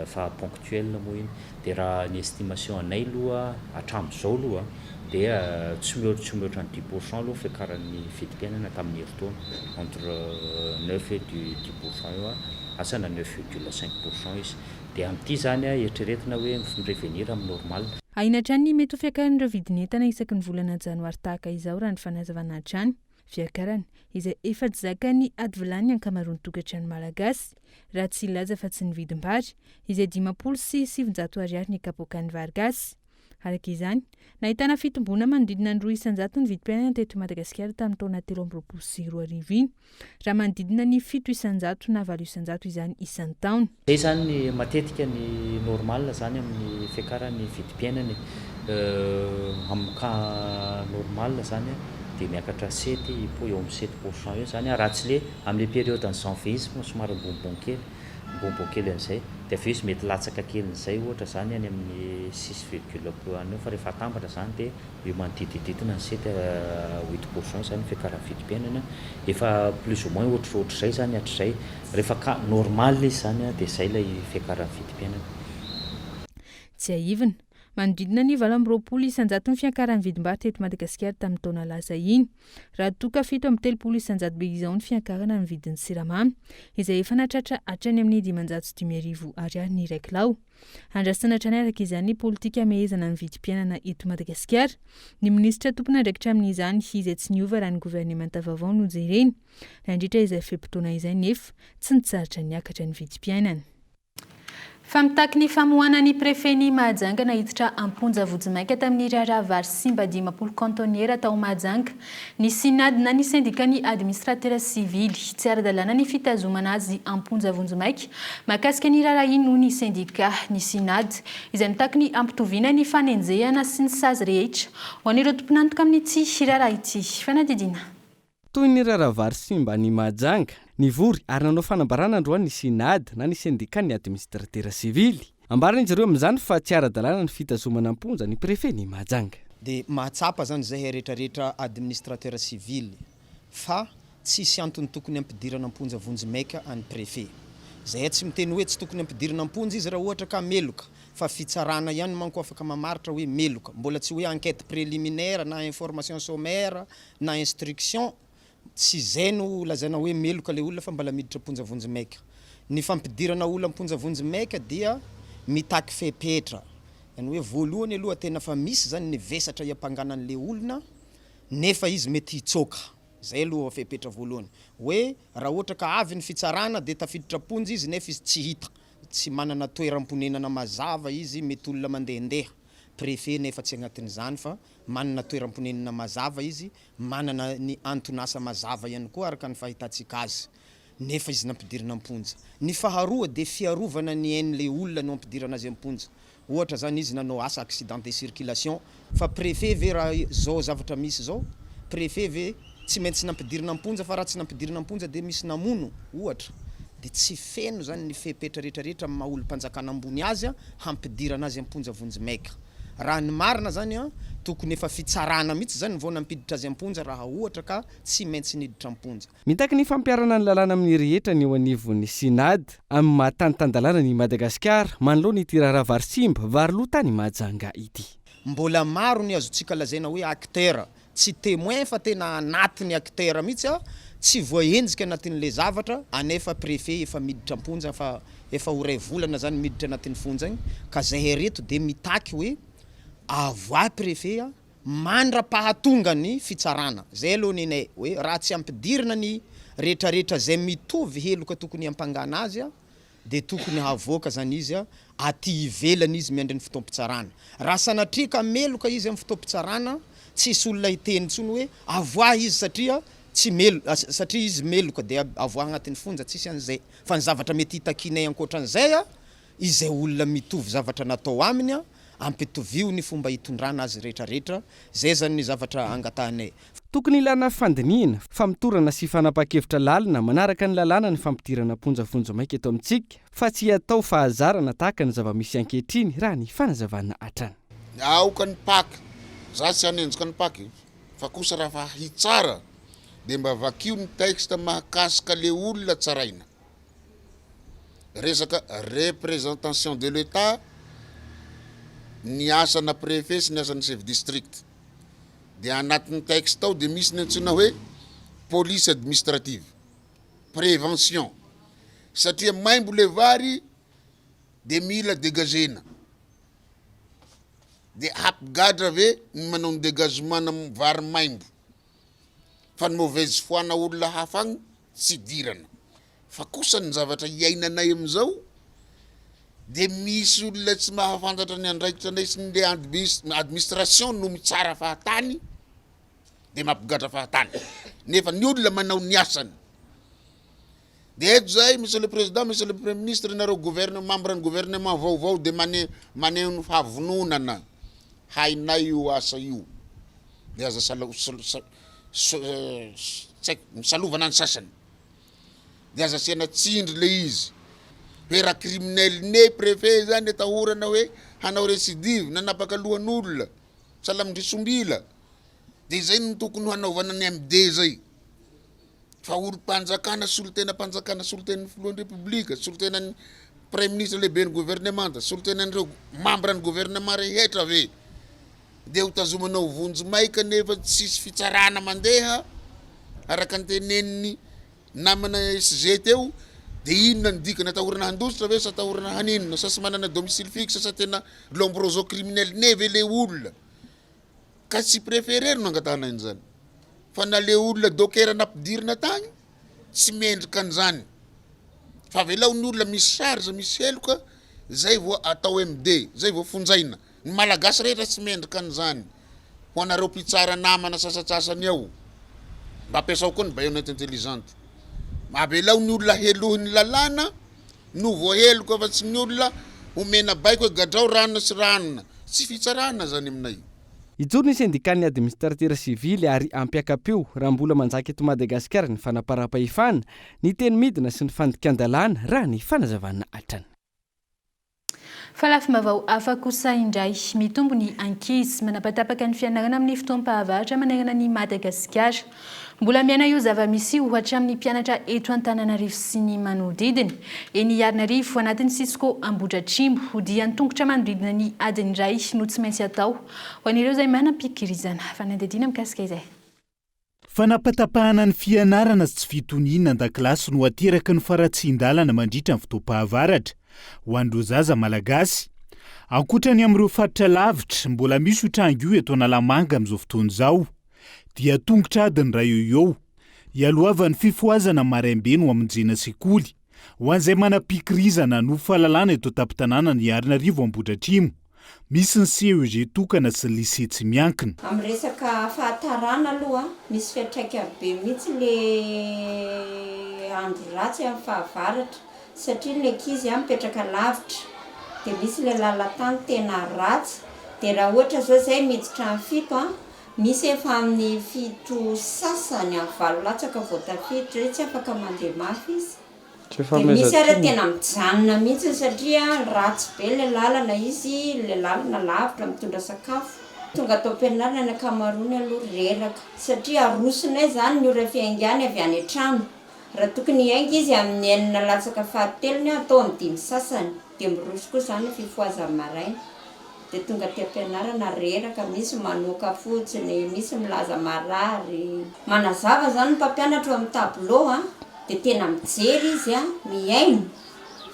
fa ponctuel moa iny. Dia raha ny estimation anay aloha hatramin'izao aloha dia tsy mihoatra tsy mihoatra ny 10% aloha fiakaran'ny vidim-piainana tamin'ny herintaona, entre 9 et 10% eo, asa na 9,5% izy. Dia amin'ity izany eritreretina hoe mi-revenir amin'ny normal. Ahiana hatrany ny mety ho fiakaran'ireo vidin'entana isaky ny volana janoary tahaka izao raha ny fanazavana hatrany. Fiakarana izay efa tsy zakan'ny ady vilany ny ankamaroan'ny tokantrano malagasy, raha tsy hilaza fa tsy ny vidim-bary, izay 950 ariary ny kapoakan'ny vary gasy. Araka izany, nahitana fitomboana manodidina ny 2% ny vidim-piainana teto Madagasikara tamin'ny taona 2023 iny, raha manodidina ny 7% na 8% izany isan-taona. Zay zany ny matetika ny normal zany amin'ny fiakaran'ny vidim-piainana e. Amin'ny cas normal zany dia miakatra sept eo amin'ny 7% eo zany raha tsy le amin'le période ny janvier izy somary ambonimbony kely, ambonimbony kely an'izay dia avy eo izy mety latsaka kelin'izay ohatra zany any amin'ny six virgule peu any eo fa rehefa atambatra zany dia Io manodidididina ny sept à 8% zany ny fiakaran'ny vidim-piainana, efa plus ou moins ohatrohatr'izay zany hatrizay, rehefa cas normal izy zany dia izay ilay fiakaran'ny vidim-piainana. Tsiahivina, manodidina ny 28 isan-jaton'ny fiakaran'ny vidim-bary teto Madagasikara tamin'ny taona lasa iny, raha toa ka 37% be izao ny fiakarana ny vidin'ny siramamy, izay efa nahatratra hatrany amin'ny 505 ariary ny iray kilao. Andrasana hatrany araka izany ny politika hamehezana ny vidim-piainana eto Madagasikara. Ny minisitra tompon'andraikitra amin'izany izay tsy niova raha ny governemanta vaovao no jerena. Nandritra izay fe-potoana izay nefa tsy nitsahatra niakatra ny vidim-piainana. Fa mitaky ny famoahana ny prefet-n'i Mahajanga naiditra am-ponja vonjimaika tamin'ny raharaha vary simba 50 kaontôniera tao Mahajanga ny Synad na ny sendikan'ny administratera sivily. Tsy ara-dalàna ny fitazomana azy am-ponja vonjimaika Mahakasika ny raharaha iny ny sendika, ny Synad, izay mitaky ny hampitoviana ny fanenjehana sy ny sazy rehetra ho an'ireo tompon'antoka amin'ity raharaha ity. Fanadihadiana. Toy ny raharaha vary simba any Mahajanga, nivory ary nanao fanambarana androany ny Synad na ny sendikan'ny administratera sivily. Ambaran'izy ireo amin'izany fa tsy ara-dalàna ny fitazomana am-ponja ny prefet-n'i Mahajanga. Dia mahatsapa izany izahay rehetrarehetra administrateur civil fa tsisy antony tokony hampidirana am-ponja vonjimaika an'i Préfet. Zahay tsy miteny hoe tsy tokony hampidirina am-ponja izy raha ohatra ka meloka, fa fitsarana ihany manko afaka mamaritra hoe meloka. Mbola tsy hoe enquête préliminaire na information sommaire na instruction, tsy izay no lazaina hoe meloka ilay olona fa mbola miditra am-ponja vonjimaika. Ny fampidirana olona am-ponja vonjimaika dia mitaky fepetra. Izany hoe voalohany aloha tena fa misy izany ny vesatra iampangana an'ilay olona nefa izy mety hitsoaka. Izay aloha fepetra voalohany. Hoe raha ohatra ka avy ny fitsarana dia tafiditra am-ponja izy nefa izy tsy hita. Tsy manana toeram-ponenana mazava izy, mety olona mandehandeha. Préfet nefa tsy agnatin'izany fa manana toeram-ponenana mazava izy, manana ny anton'asa mazava ihany koa araka ny fahitantsika azy. Nefa izy nampidirina am-ponja. Ny faharoa dia fiarovana ny ain'ilay olona no ampidirana azy am-ponja. Ohatra zany izy nanao asa accident de circulation fa préfet ve raha zao zavatra misy zao préfet ve tsy maintsy nampidirina am-ponja fa raha tsy nampidirina am-ponja de misy namono ohatra de tsy feno zany ny fepetra rehetra rehetra amin'ny maha olom-panjakana ambony azy hampidirana azy am-ponja vonjimaika raha ny marina zany an tokony efa fitsarana mihitsy zany vao nampiditra azy am-ponja raha ohatra ka tsy maintsy niditra am-ponja. Mitaky ny fampiharana ny lalàna amin'ny rehetra ny eo anivon'ny Synad amin'ny maha tany tan-dalàna an'i Madagasikara manoloana ity raharaha vary simba, vary lo tany Mahajanga ity. Mbola maro ny azontsika lazaina hoe acteur, tsy témoin fa tena anatiny acteur mihitsy a, tsy voahenjika anatin'ilay zavatra, anefa préfet efa miditra am-ponja fa efa ho iray volana zany miditra anatin'ny fonja agny, ka zahay reto de mitaky hoe avoahy préfet a, mandra-pahatonga ny fitsarana. Zay aloha nenay hoe raha tsy ampidirina ny retraretra zay mitovy heloka tokony hiampangana azy. dia tokony havoaka zany izy aty ivelany izy miandry ny fotoam-pitsarana. Raha sanatria ka meloka izy amin'ny fotoam-pitsarana, tsy hisy olona hiteny intsony hoe avoahy izy satria tsy melo satria izy meloka dia avoahy agnatin'ny fonja, tsisy an'izay. Fa ny zavatra mety hitakianay ankoatran'izay, izay olona mitovy zavatra natao aminy, ampitovio ny fomba hitondrana azy rehetrarehetra, zay zany ny zavatra angatahanay. Tokony ilana fandinihina, famotorana sy fanapahan-kevitra lalina manaraka ny lalàna ny fampidirana am-ponja vonjimaika eto amintsika fa tsy atao fahazarana tahaka ny zava-misy ankehitriny raha ny fanazavana hatrany. Aoka ny Pac, za tsy hanenjika ny Pac fa kosa raha fa hitsara de mba vakio ny texte mahakasika le olona tsaraina. Resaka représentation de l'Etat ny asana préfet sy ny asan'ny chef district. Dia anatin'ny texte ao dia misy ny antsoina hoe police administrative, prévention. Satria maimbo le vary dia mila dégagena. Dia hampigadra ve ny manao ny dégagement-na vary maimbo? Fa ny mauvaise foi-na olona hafa agny tsy idirana. Fa kosa ny zavatra iainanay amin'izao dia misy olona tsy mahafantatra ny andraikitra anay sy ny le administration no mitsara fahatany dia mampigadra fahatany. Nefa ny olona manao ny asany. Dia eto zahay monsieur le président, monsieur le premier ministre, nareo gouverne membre ny gouvernement vaovao dia mane maneho ny fahavononana. Hainay io asa io. Dia aza sala tsy haiko misalovana ny sasany. Dia aza asiana tsindry le izy. Hoe raha criminel né préfet zany atahorana hoe hanao récidive, nanapaka lohan'olona, sahala amin-dry Sombila. Dia izay no tokony hanaovana ny MD zay. Fa olom-panjakana, solontenam-panjakana, solontenan'ny filohan'ny Repoblika, solontenan'ny praiminisitra lehiben'ny governemanta, solontenan'ireo mambran'ny gouvernement rehetra ve dia ho tazomana ho vonjimaika nefa tsisy fitsarana mandeha araka ny tenenin'ny namana SG teo dia inona ny dikany? Atahorana handositra ve sa atahorana haninona sa tsy manana domicile fixe sa tena lombroso criminel ne ve le olona? Ka tsy préférer no nangatahana an'izany fa na le olona docker nampidirina tagny tsy mendrika an'izany fa avelao ny olona misy charge misy heloka zay vao atao MD zay vao fonjaina, ny malagasy rehetra tsy mendrika an'izany, ho anareo mpitsara namana sasatsasany ao mba ampiasao koa ny baïonnette intelligente, avelao ny olona helohin'ny lalàna no voaheloka fa tsy ny olona homena baiko hoe gadrao ranona sy ranona, tsy fitsarana zany aminay. Hijoro ny sendikan'ny administratera sivily ary hampiaka-peo raha mbola manjaka eto Madagasikara ny fanaparam-pahefana, ny teny midina sy ny fandikan-dalàna, raha ny fanazavana hatrany. Fa lafim-baovao hafa kosa indray, mitombo ny ankizy manapatapaka ny fianarana amin'ny fotoam-pahavaratra manerana an'i Madagasikara. Mbola miaina io zava-misy io hatramin'ny mpianatra eto Antananarivo sy ny manodidina. Eny Iarinarivo, anatin'ny Cisco Ambohidratrimo, dia an-tongotra manodidina ny adiny iray no tsy maintsy atao ho an'ireo izay manam-pikirizana. Fanadihadiana mikasika izay. Fanapatapahana ny fianarana sy tsy fitoniana an-dakilasy no ateraky ny faharatsian-dalana mandritra ny fotoam-pahavaratra, ho an'ireo zaza malagasy. Ankoatra ny amin'ireo faritra lavitra, mbola misy io tranga io eto Analamanga amin'izao fotoana izao. Dia tongotra adiny iray eo ho eo, ialohavan'ny fifohazana maraim-be no hamonjena sekoly, ho an'izay manam-pikirizana hanovo fahalalana eto an-tampon-tanànan'i Iarinarivo Ambohidratrimo. Misy ny CEG tokana sy ny lycée tsy miankina. Amin'ny resaka fahatarana aloha, misy fiantraikany be mihitsy le andro ratsy amin'ny fahavaratra satria ny ankizy mipetraka lavitra dia misy le lalan-tany tena ratsy dia raha ohatra zao zay miditra amin'ny fito an, misy efa amin'ny fito sasany, amin'ny valo latsaka vao tafiditra, hoe tsy afaka mandeha mafy izy. Dia misy ary tena mijanona mihitsy satria ratsy be ilay lalana, izy ilay lalana lavitra mitondra sakafo. Tonga ato am-pianarana ny ankamaroany aloha reraka satria arosonay izany ny ora fiaingàny avy any an-trano. Raha tokony hiainga izy amin'ny enina latsaka fahatelony atao amin'ny dimy sasany dia miroso koa izany ny fifohazany maraina. Dia tonga aty am-pianarana reraka, misy manoaka fotsiny, misy milaza marary. Manazava izany ny mpampianatra eo amin'ny tableau an, dia tena mijery izy an, mihaino,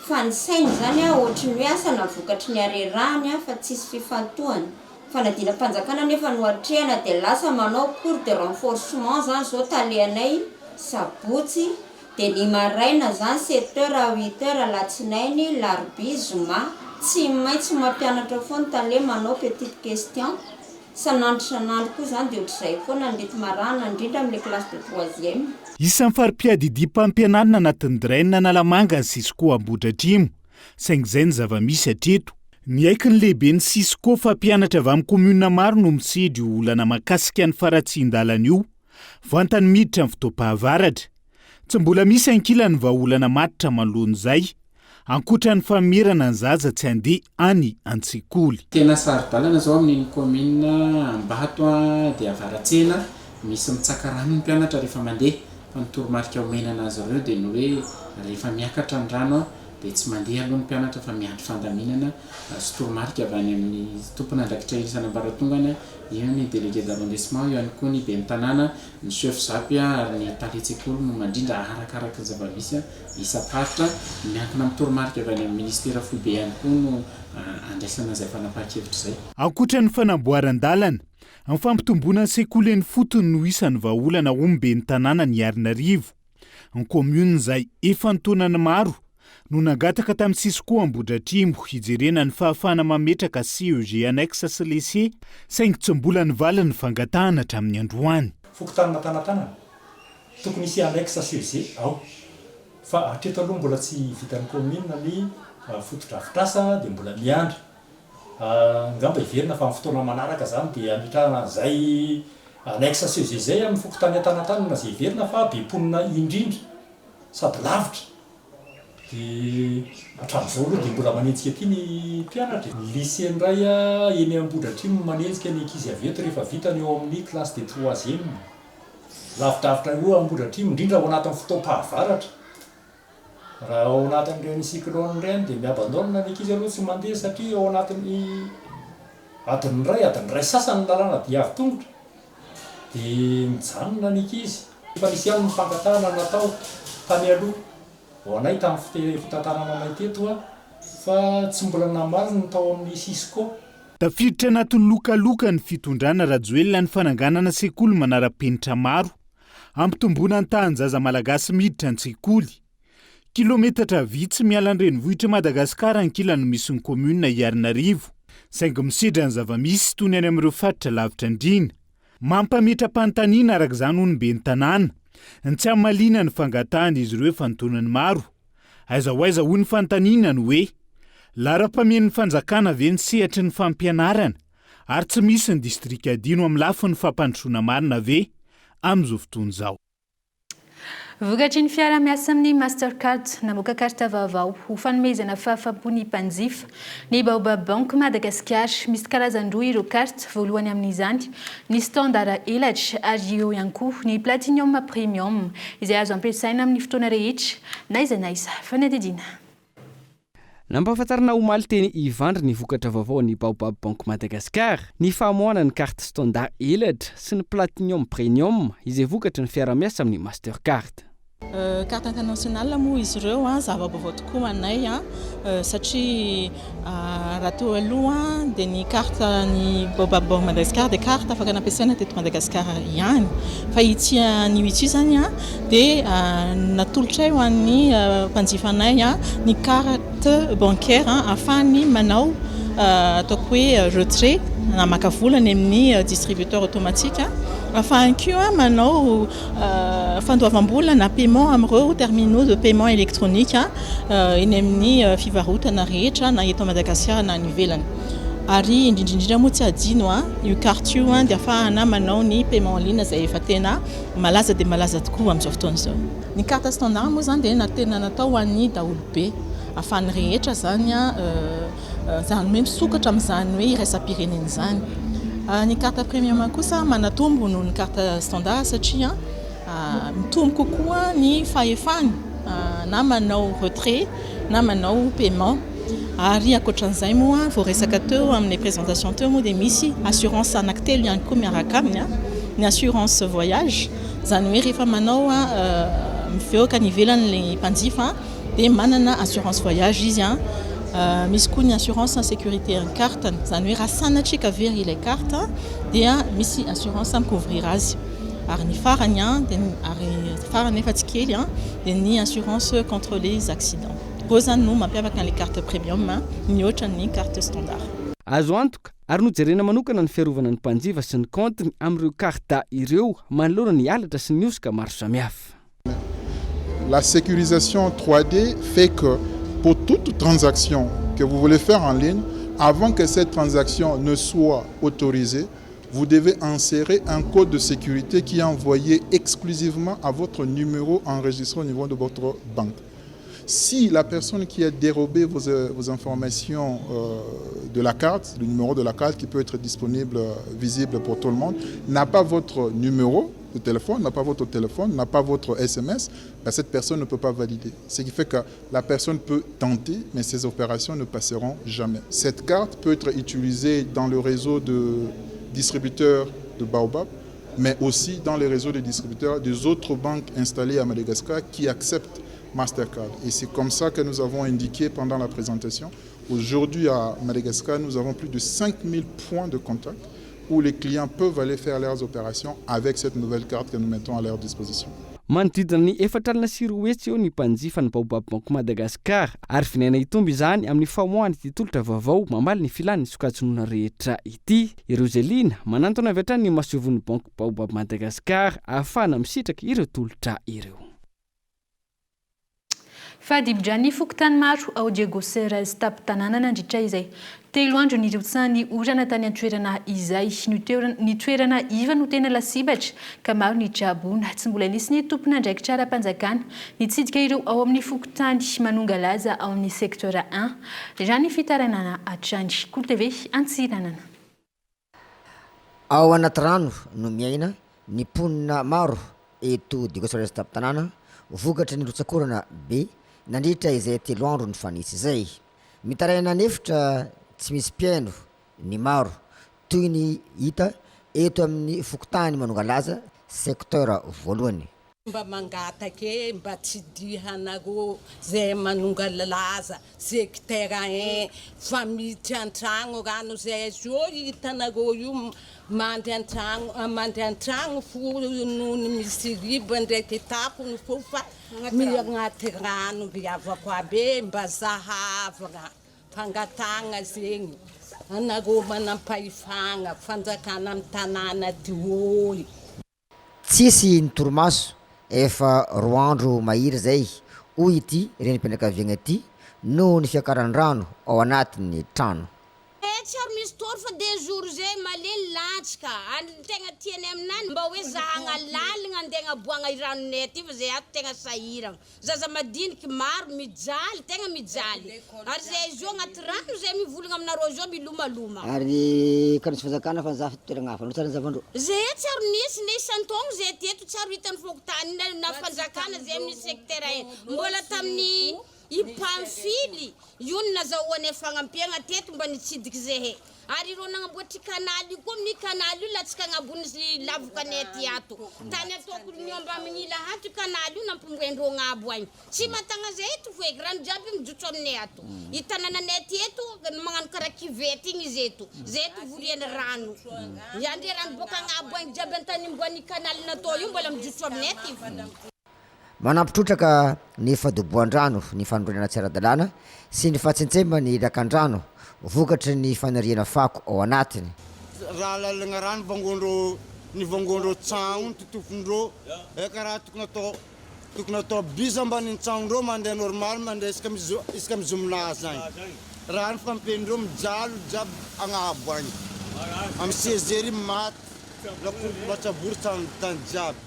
fa ny sainy izany an ohatry ny hoe asa na vokatry ny harerahany an fa tsisy fifantohana. Fanadinam-panjakana anefa no atrehana dia lasa manao cours de renforcement izany izao talehanay sabotsy. Dia ny maraina zany sept heures à huit heures alatsinainy, larobia, zoma. Tsy maintsy mampianatra foana tale manao petite question. Isan'andro isan'andro koa zany dia ohatr'izay foana ny rythme arahana indrindra amin'ilay classe de troisième. Isan'ny fari-piadidiam-pampianarana anatin'ny Drain Analamanga ny Cisco Ambohidratrimo, saingy izay ny zava-misy hatreto. Niaiky ny lehiben'ny Cisco fa mpianatra avy amin'ny kaominina maro no misedra io olana mahakasika ny faharatsian-dalana io, vantany miditra ny fotoam-pahavaratra. Tsy mbola misy ankilany vahaolana matotra manoloana izay, ankoatra ny famerana ny zaza tsy handeha any an-tsekoly. Tena saro-dalana izao amin'iny kaominina Ambato dia Avaratsena, misy mitsaka rano ny mpianatra rehefa mandeha, fa ny toromarika omena anazy ireo dia ny hoe rehefa miakatra ny rano dia tsy mandeha aloha ny mpianatra fa miandry fandaminana sy toromarika avy any amin'ny tompon'andraikitra isan'ambaratongany, eo ny délégué d'arrondissement, eo ihany koa ny ben'ny tanàna, ny chef zap ary ny talen-tsekoly no mandrindra arakaraky ny zava-misy isam-paritra. Miankina amin'ny toromarika avy any amin'ny ministera foibe ihany koa no andraisana izay fanapahan-kevitra izay. Ankoatra ny fanamboaran-dalana, ny fampitomboana ny sekoly eny ifotony no isan'ny vahaolana hoy ny ben'ny tanànan'i Iarinarivo. Ny kaominina izay efa an-taonany maro no nangataka tamin'ny Cisco Ambohidratrimo hijerena ny fahafahana mametraka CEG annexe sy lycée saingy tsy mbola nivaly ny fangatahana hatramin'ny androany. Fokontany Matanatanana, tokony hisy annexe CEG ao fa hatreto aloha mbola tsy vitan'ny kaominina ny fotodrafitrasa dia mbola miandry. Angamba heverina fa amin'ny fotoana manaraka izany dia hametrahana an'izay annexe CEG izay amin'ny fokontany Antanatanana izay heverina fa be mponina indrindra sady lavitra. Dia hatramin'izao aloha dia mbola manenjika aty ny mpianatra e. Ny lycée indray eny Ambohidratrimo no manenjika ny ankizy avy eto rehefa vita ny eo amin'ny classe de troisième. Lavidavitra eo Ambohidratrimo, indrindra ao anatin'ny fotoam-pahavaratra. Raha ao anatin'ireny cyclone ireny dia mi-abandonne ny ankizy aloha tsy mandeha satria ao anatin'ny adiny iray, adiny iray sasany ny lalàna dia avy tongotra dia mijanona ny ankizy. Efa nisy ihany ny fangatahana natao tany aloha ho anay tamin'ny fitantanana anay teto fa tsy mbola namaly ny tao amin'ny Cisco. Tafiditra anatin'ny lokaloka ny fitondrana Rajoelina ny fananganana sekoly manara-penitra maro Hampitomboana ny tahan-jaza malagasy miditra an-tsekoly. Kilometatra vitsy miala ny renivohitr'i Madagasikara ankilany no misy ny kaominina Iarinarivo, saingy misedra ny zava-misy toy ny any amin'ireo faritra lavitra andriana. Mampametra-panontaniana araka izany hoy ny ben'ny tanàna, ny tsy hamaliana ny fangatahan'izy ireo efa an-taonany maro. Aiza ho aiza hoy ny fanontaniana ny hoe, laharam-pamen'ny fanjakana ve ny sehatry ny fampianarana? Ary tsy misy ny distrika adino amin'ny lafiny fampandrosoana marina ve amin'izao fotoana izao? Vokatry ny fiaraha-miasa amin'ny Mastercard, namoaka carte vaovao ho fanomezana fahafaham-po ny mpanjifa ny Baobab Bank Madagasikara. Misy karazany roa ireo carte, voalohany amin'izany ny Standard elatra ary eo ihany koa ny Platinum Premium izay azo ampiasaina amin'ny fotoana rehetra n'aiza n'aiza. Fanadihadiana. Nampahafantarina omaly teny Ivandry ny vokatra vaovao an'ny Baobab Bank Madagascar, ny famoahana ny carte standard elatra sy ny platinum premium izay vokatry ny fiarahamiasa amin'ny Mastercard. Carte internationale moa izy ireo zava-baovao tokoa ho anay satria raha teo aloha dia ny carte ny Baobab Bank Madagascar dia carte afaka nampiasaina teto Madagasikara ihany fa ity anio ity izany dia natolotray ho an'ny mpanjifanay ny carte bancaire ahafahany manao ataoko hoe retrait na maka vola any amin'ny distributeur automatique, ahafahany koa manao fandoavam-bola na paiement amin'ireo terminaux de paiement électronique eny amin'ny fivarotana rehetra na eto Madagasikara na any ivelany. Ary indrindra indrindra moa tsy adino io carte io dia ahafahana manao ny paiement en ligne izay efa tena Malaza dia malaza tokoa amin'izao fotoana izao. Ny carte standard moa izany dia tena natao ho an'ny daholobe, ahafahan'ny rehetra izany, izany hoe misokatra amin'izany hoe iraisam-pirenena izany. Ny carte premium kosa manatombo noho ny carte standard satria mitombo kokoa ny fahefany na manao retrait na manao paiement. Ary ankoatran'izay moa, voaresaka teo amin'ny présentation teo moa dia misy assurance anankitelo ihany koa miaraka aminy, ny assurance voyage, izany hoe rehefa manao mivoaka any ivelany ilay mpanjifa dia manana assurance voyage izy, misy koa ny assurance sécurité an'ny carte-ny, izany hoe raha sanatria ka very ilay carte dia misy assurance mi-couvrir azy. Ary ny farany dia ny ary farany nefa tsy kely dia ny assurance contre les accidents. Ireo izany no mampiavaka an'ilay carte premium mihoatra ny carte standard. Azo antoka ary nojerena manokana ny fiarovana ny mpanjifa sy ny kaontiny amin'ireo carte ireo manoloana ny halatra sy ny hosoka maro samihafa. La sécurisation 3D fait que pour toute transaction que vous voulez faire en ligne, avant que cette transaction ne soit autorisée, vous devez insérer un code de sécurité qui est envoyé exclusivement à votre numéro enregistré au niveau de votre banque. Si la personne qui a dérobé vos, euh, vos informations euh, de la carte, le numéro de la carte qui peut être disponible, euh, visible pour tout le monde, n'a pas votre numéro de téléphone, n'a pas votre téléphone, n'a pas votre SMS, ben cette personne ne peut pas valider. Ce qui fait que la personne peut tenter, mais ces opérations ne passeront jamais. Cette carte peut être utilisée dans le réseau de distributeurs de Baobab, mais aussi dans les réseaux de distributeurs des autres banques installées à Madagascar qui acceptent Mastercard. Et c'est comme ça que nous avons indiqué pendant la présentation. Aujourd'hui à Madagascar, nous avons plus de 5000 points de contact où les clients peuvent aller faire leurs opérations avec cette nouvelle carte que nous mettons à leur disposition. Manodidina ny 240 eo ny mpanjifa ny Baobab Bank Madagascar ary vinaina hitombo izany amin'ny famoahana ity tolotra vaovao mamaly ny filan'ny sokajin'olona rehetra ity. Ireo izay liana, manantona avy hatrany ny masoivohon'ny Banky Baobab Madagascar ahafahana misitraka ireo tolotra ireo. Fahadibidran'ny fokontany maro ao Diego Ceres tampon-tanàna nandritra izay telo andro nirotsahan'ny orana tany an-toerana izay. Ny toerana iva no tena lasibatra ka maro ny traboina. Tsy mbola nisy ny tompon'andraikitra ara-panjakana nitsidika ireo ao amin'ny fokontany Manongalaza ao amin'ny secteur un. Raha ny fitarainana hatrany. Kolo TV Antsiranana. Ao anaty rano no miaina ny mponina maro eto Diego Suarez tampon-tanàna vokatry ny rotsak'orana be nandritra izay telo andro nifanesy izay. Mitaraina an'efitra tsy misy mpihaino ny maro toy ny hita eto amin'ny fokontany Manongalaza secteur voalohany. Mba mangataka e, mba tsidihanareo zay manongalaza secteur un fa miditra antragno rano zay zao hitanareo io mandry antragno mandry antragno fo nony misy riba ndraiky tafony fo fa agnaty rano ry havako aby e, mba zahavagna fangatahagna zegny anareo manampahefagna fanjakana amy tanàna ty ôy. Tsisy ny torimaso, efa roa andro mahery izay, hoy ity renim-pianakaviagna ity, noho ny fiakaran-drano ao anatin'ny trano. Eh tsy ary misy tory fa de jour zay malemy latsaka ary ny tegna tianay aminany mba hoe zahagna laligna andeha agnaboagna i ranonay aty fa zay ato tegna sahiragna. Zaza madiniky maro mijaly tegna mijaly ary zay zao agnaty rano zay mivolagna aminareo zao milomaloma. Ary ka nisy fanjakana fa zafy toeragna hafa no tsara ny zavandro. Zay tsy ary nisy ne isan-taogno zay teto tsy ary hitan'ny fokontany na na fanjakana zay amin'ny secteur un mbola tamin'ny i Pamphile io no nazahoanay fagnampiagna teto mba nitsidiky zehe Ary ireo nagnamboatry canal io koa amin'io canal io latsaka agnabon'ny lavokanay aty ato. Tany ataoko miomba amin'ny ila ato io canal io nampomboendreo agnabo agny. Tsy mahatagna zay eto feky, rano jiaby mijotso aminay ato. I tanananay aty eto magnano karaha cuvette igny izy eto. Zay eto vorian'ny rano. Ya ndre rano boaka agnabo agny jiaby antanimboan'ny canal natao io mbola mijotso aminay aty fo. Manampy trotraka ny fadoboan-drano ny fanorenana tsy ara-dalàna sy ny fahatsentseman'ny lakandrano vokatry ny fanariana fako ao anatiny. Raha lalagna rano vangoandreo ny vangoandreo tsagno ny totofindreo eh karaha tokony atao tokony atao bus ambanin'ny tsagnondreo mandeha normal mandeha isaka mizo isaka mizominazy agny raha ny fampendreo mijaly olo jiaby agnabo agny amy seize heures maty lakoro matsabory tsagno tany jiaby.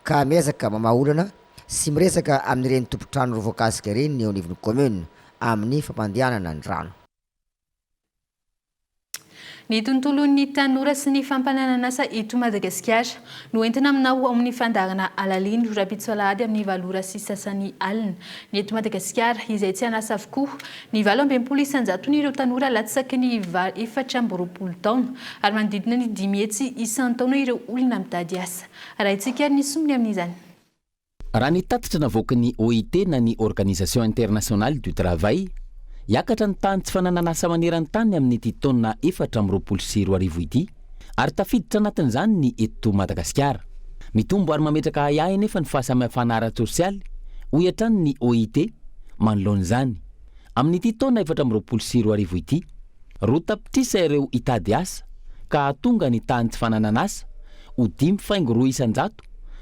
ka miezaka mamaha olana sy miresaka amin'ireny tompon-trano voakasika ireny ny eo anivon'ny commune amin'ny fampandehanana ny rano. Ny tontolon'ny tanora sy ny fampananan'asa eto Madagasikara no entina aminao ao amin'ny fandaharana Alalino, rahampitso alahady amin'ny valo ora sy sasany alina. Ny eto Madagasikara, izay tsy an'asa avokoa, ny 68 isan-jaton'ireo tanora latsaky ny 24 taona, ary manodidina ny 500 isan-taona ireo olona mitady asa. Arahintsika ary ny sombiny amin'izany. Raha ny tatitra navoakan'ny OIT na ny Organisation Internationale du Travail, hiakatra ny tahan'ny tsy fananan'asa maneran-tany amin'ity taona 2024 ity, ary tafiditra anatin'izany ny eto Madagasikara. Mitombo ary mametraka ahiahy anefa ny fahasamihafana ara-tsosialy, hoy hatrany ny OIT, manoloana izany. Amin'ity taona 2024 ity, 2 tapitrisa ireo hitady asa ka hahatonga ny tahan'ny tsy fananan'asa ho 5,2%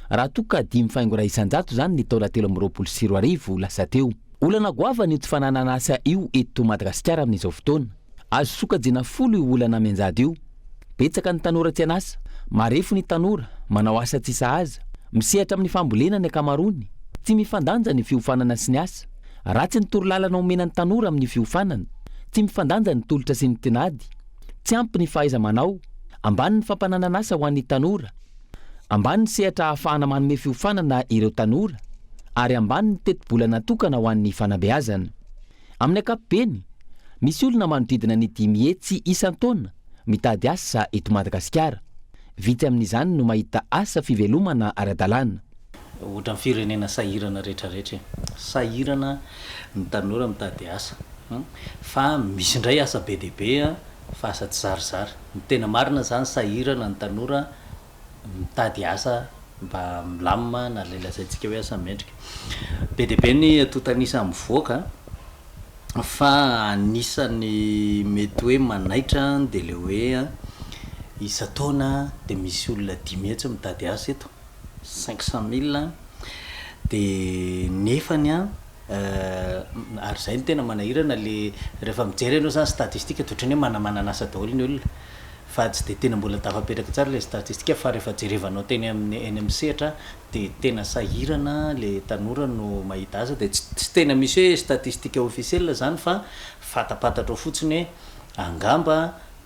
raha toa ka 5,1% izany ny taona 2023 lasa teo. Olana goavana io tsy fananan'asa io eto Madagasikara amin'izao fotoana. Azo sokajiana folo io olana mianjady io. Betsaka ny tanora tsy an'asa. Marefo ny tanora, manao asa tsy sahaza. Misehatra amin'ny fambolena ny ankamaroany. Tsy mifandanja ny fiofanana sy ny asa. Ratsy ny torolalana omena ny tanora amin'ny fiofanana. Tsy mifandanja ny tolotra sy ny tinady. Tsy ampy ny fahaiza-manao. Ambany ny fampananan'asa ho an'ny tanora. Ambany ny sehatra ahafahana manome fiofanana ireo tanora ary ambany ny tetibola natokana ho an'ny fanabeazana. Amin'ny ankapobeny, misy olona manodidina ny 500 isan-taona mitady asa eto Madagasikara. Vitsy amin'izany no mahita asa fivelomana ara-dalàna. Ohatran'ny firenena sahirana rehetrarehetra e. Sahirana ny tanora mitady asa. Fa misy indray asa be dia be fa asa tsy zarizary. Ny tena marina izany sahirana ny tanora mitady asa mba milamina na ilay lazaintsika hoe asa mendrika. Be dia be ny antontan'isa mivoaka fa anisan'ny mety hoe manaitra dia ilay hoe isan-taona dia misy olona 500 mitady asa eto. 500 mille de nefany an ary zay no tena manahirana le rehefa mijery ianao zany statistique de ohatran'ny hoe manamanana asa daholo ny olona fa tsy de tena mbola tafapetraka tsara le statistique fa rehefa jerevanao teny amin'ny eny amin'ny sehatra de tena sahirana le tanora no mahita asa de tsy tsy tena misy hoe statistique officiel zany fa fantapantatrao fotsiny hoe angamba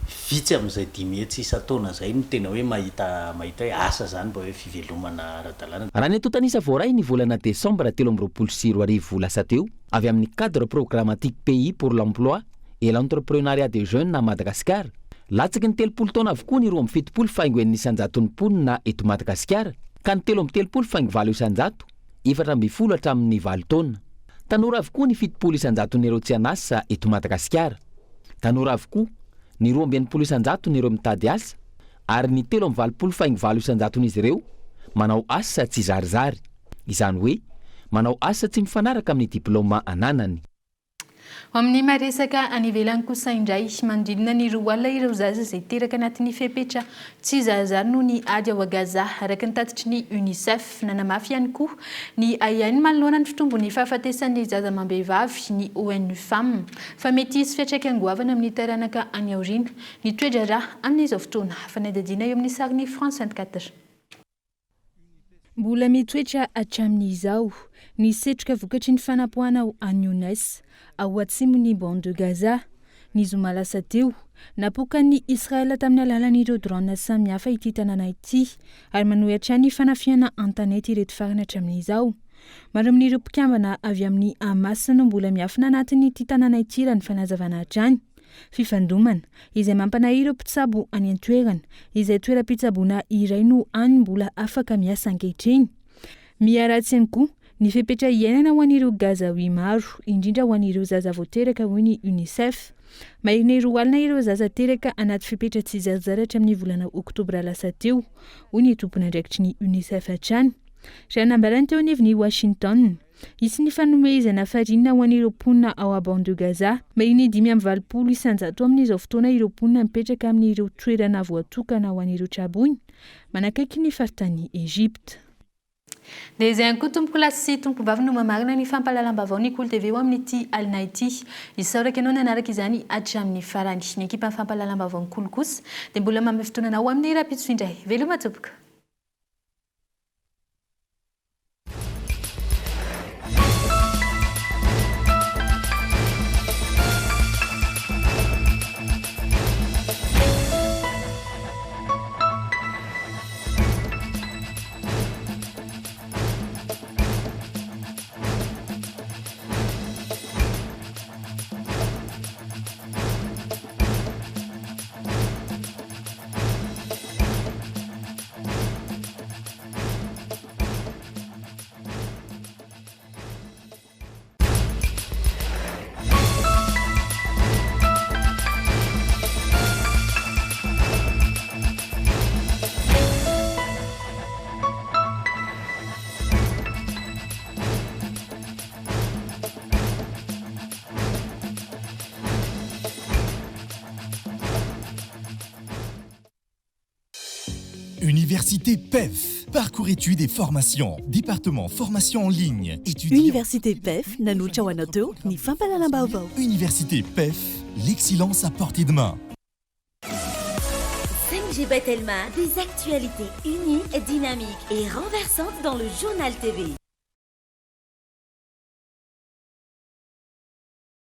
Vitsy amin'izay 500 isan-taona izay no tena hoe mahita mahita hoe asa izany mba hoe fivelomana ara-dalàna. Raha ny antontan'isa voaray ny volana desambra 2023 lasa teo, avy amin'ny Cadre programmatique pays pour l'emploi et l'entrepreunariat des jeunes à Madagascar, latsaky ny 30 taona avokoa ny 72,6 isan-jaton'ny mponina eto Madagasikara, ka ny 33,8 isan-jato, 14 hatramin'ny valo taona. Tanora avokoa ny 70 isan-jaton'ireo tsy an'asa eto Madagasikara. Tanora avokoa ny 62 isan-jaton'ireo mitady asa ary ny 83,8 isan-jaton'izy ireo manao asa tsy zarizary, izany hoe manao asa tsy mifanaraka amin'ny diplaoma ananany. Ho amin'ny maha-resaka any ivelany kosa indray, manodidina ny 20 ireo zaza izay teraka anatin'ny fepetra tsy zarizary noho ny ady ao Gaza, araka ny tatitry ny Unicef. Nanamafy ihany koa ny ahiahiny manoloana ny fitombon'ny fahafatesan'ny zaza amam-behivavy ny ONU Femmes fa mety hisy fiantraikany goavana amin'ny taranaka any aoriana ny toe-draharaha amin'izao fotoana. Fanadihadiana eo amin'ny sarin'ny France 24. Mbola mitoetra hatramin'izao ny setroka vokatry ny fanapoahana ao Khan Younes, ao atsimon'ny Bande de Gaza. Ny zoma lasa teo, napoakan'i Israel tamin'ny alalan'ireo drones samihafa ity tanàna ity ary manohy hatrany ny fanafihana an-tanety ireto farany hatramin'izao. Maro amin'ireo mpikambana avy amin'ny Hamas no mbola miafina anatin'ity tanàna ity raha ny fanazavana hatrany. Fifandomana, izay mampanahy ireo mpitsabo any an-toerana, izay toeram-pitsaboana iray no hany mbola afaka miasa ankehitriny. Miharatsy ihany koa ny fepetra iainana ho an'ireo Gazawi maro, indrindra ho an'ireo zaza vao teraka, hoy ny Unicef. Maherin'ny 20 ireo zaza teraka anaty fepetra tsy zarizary hatramin'ny volana oktobra lasa teo, hoy ny tompon'andraikitry ny Unicef hatrany. Raha nambarany teo anivon'i Washington. Hisy ny fanomezana farine ho an'ireo mponina ao Bande de Gaza. Maherin'ny 85% amin'izao fotoana ireo mponina mipetraka amin'ireo toerana voatokana ho an'ireo traboina, manakaiky ny faritanin'i Egypta. Dia izay ihany koa tompokolahy sy tompokovavy no mamarana ny fampahalalam-baovao ny Kolo TV ho amin'ity alina ity. Isaorako ianao nanaraka izany hatramin'ny farany. Ny ekipan'ny fampahalalam-baovao ny Kolo kosa dia mbola manome fotoana anao amin'ny rahampitso indray. Veloma tompoko. Université PEF. Parcours études et formation. Département formation en ligne. Étudiants. Université PEF nanolotra ho anao teo ny fampahalalam-baovao. Université PEF, l'excellence à portée de main. 5G by Telma, des actualités uniques, dynamiques et renversantes dans le journal TV.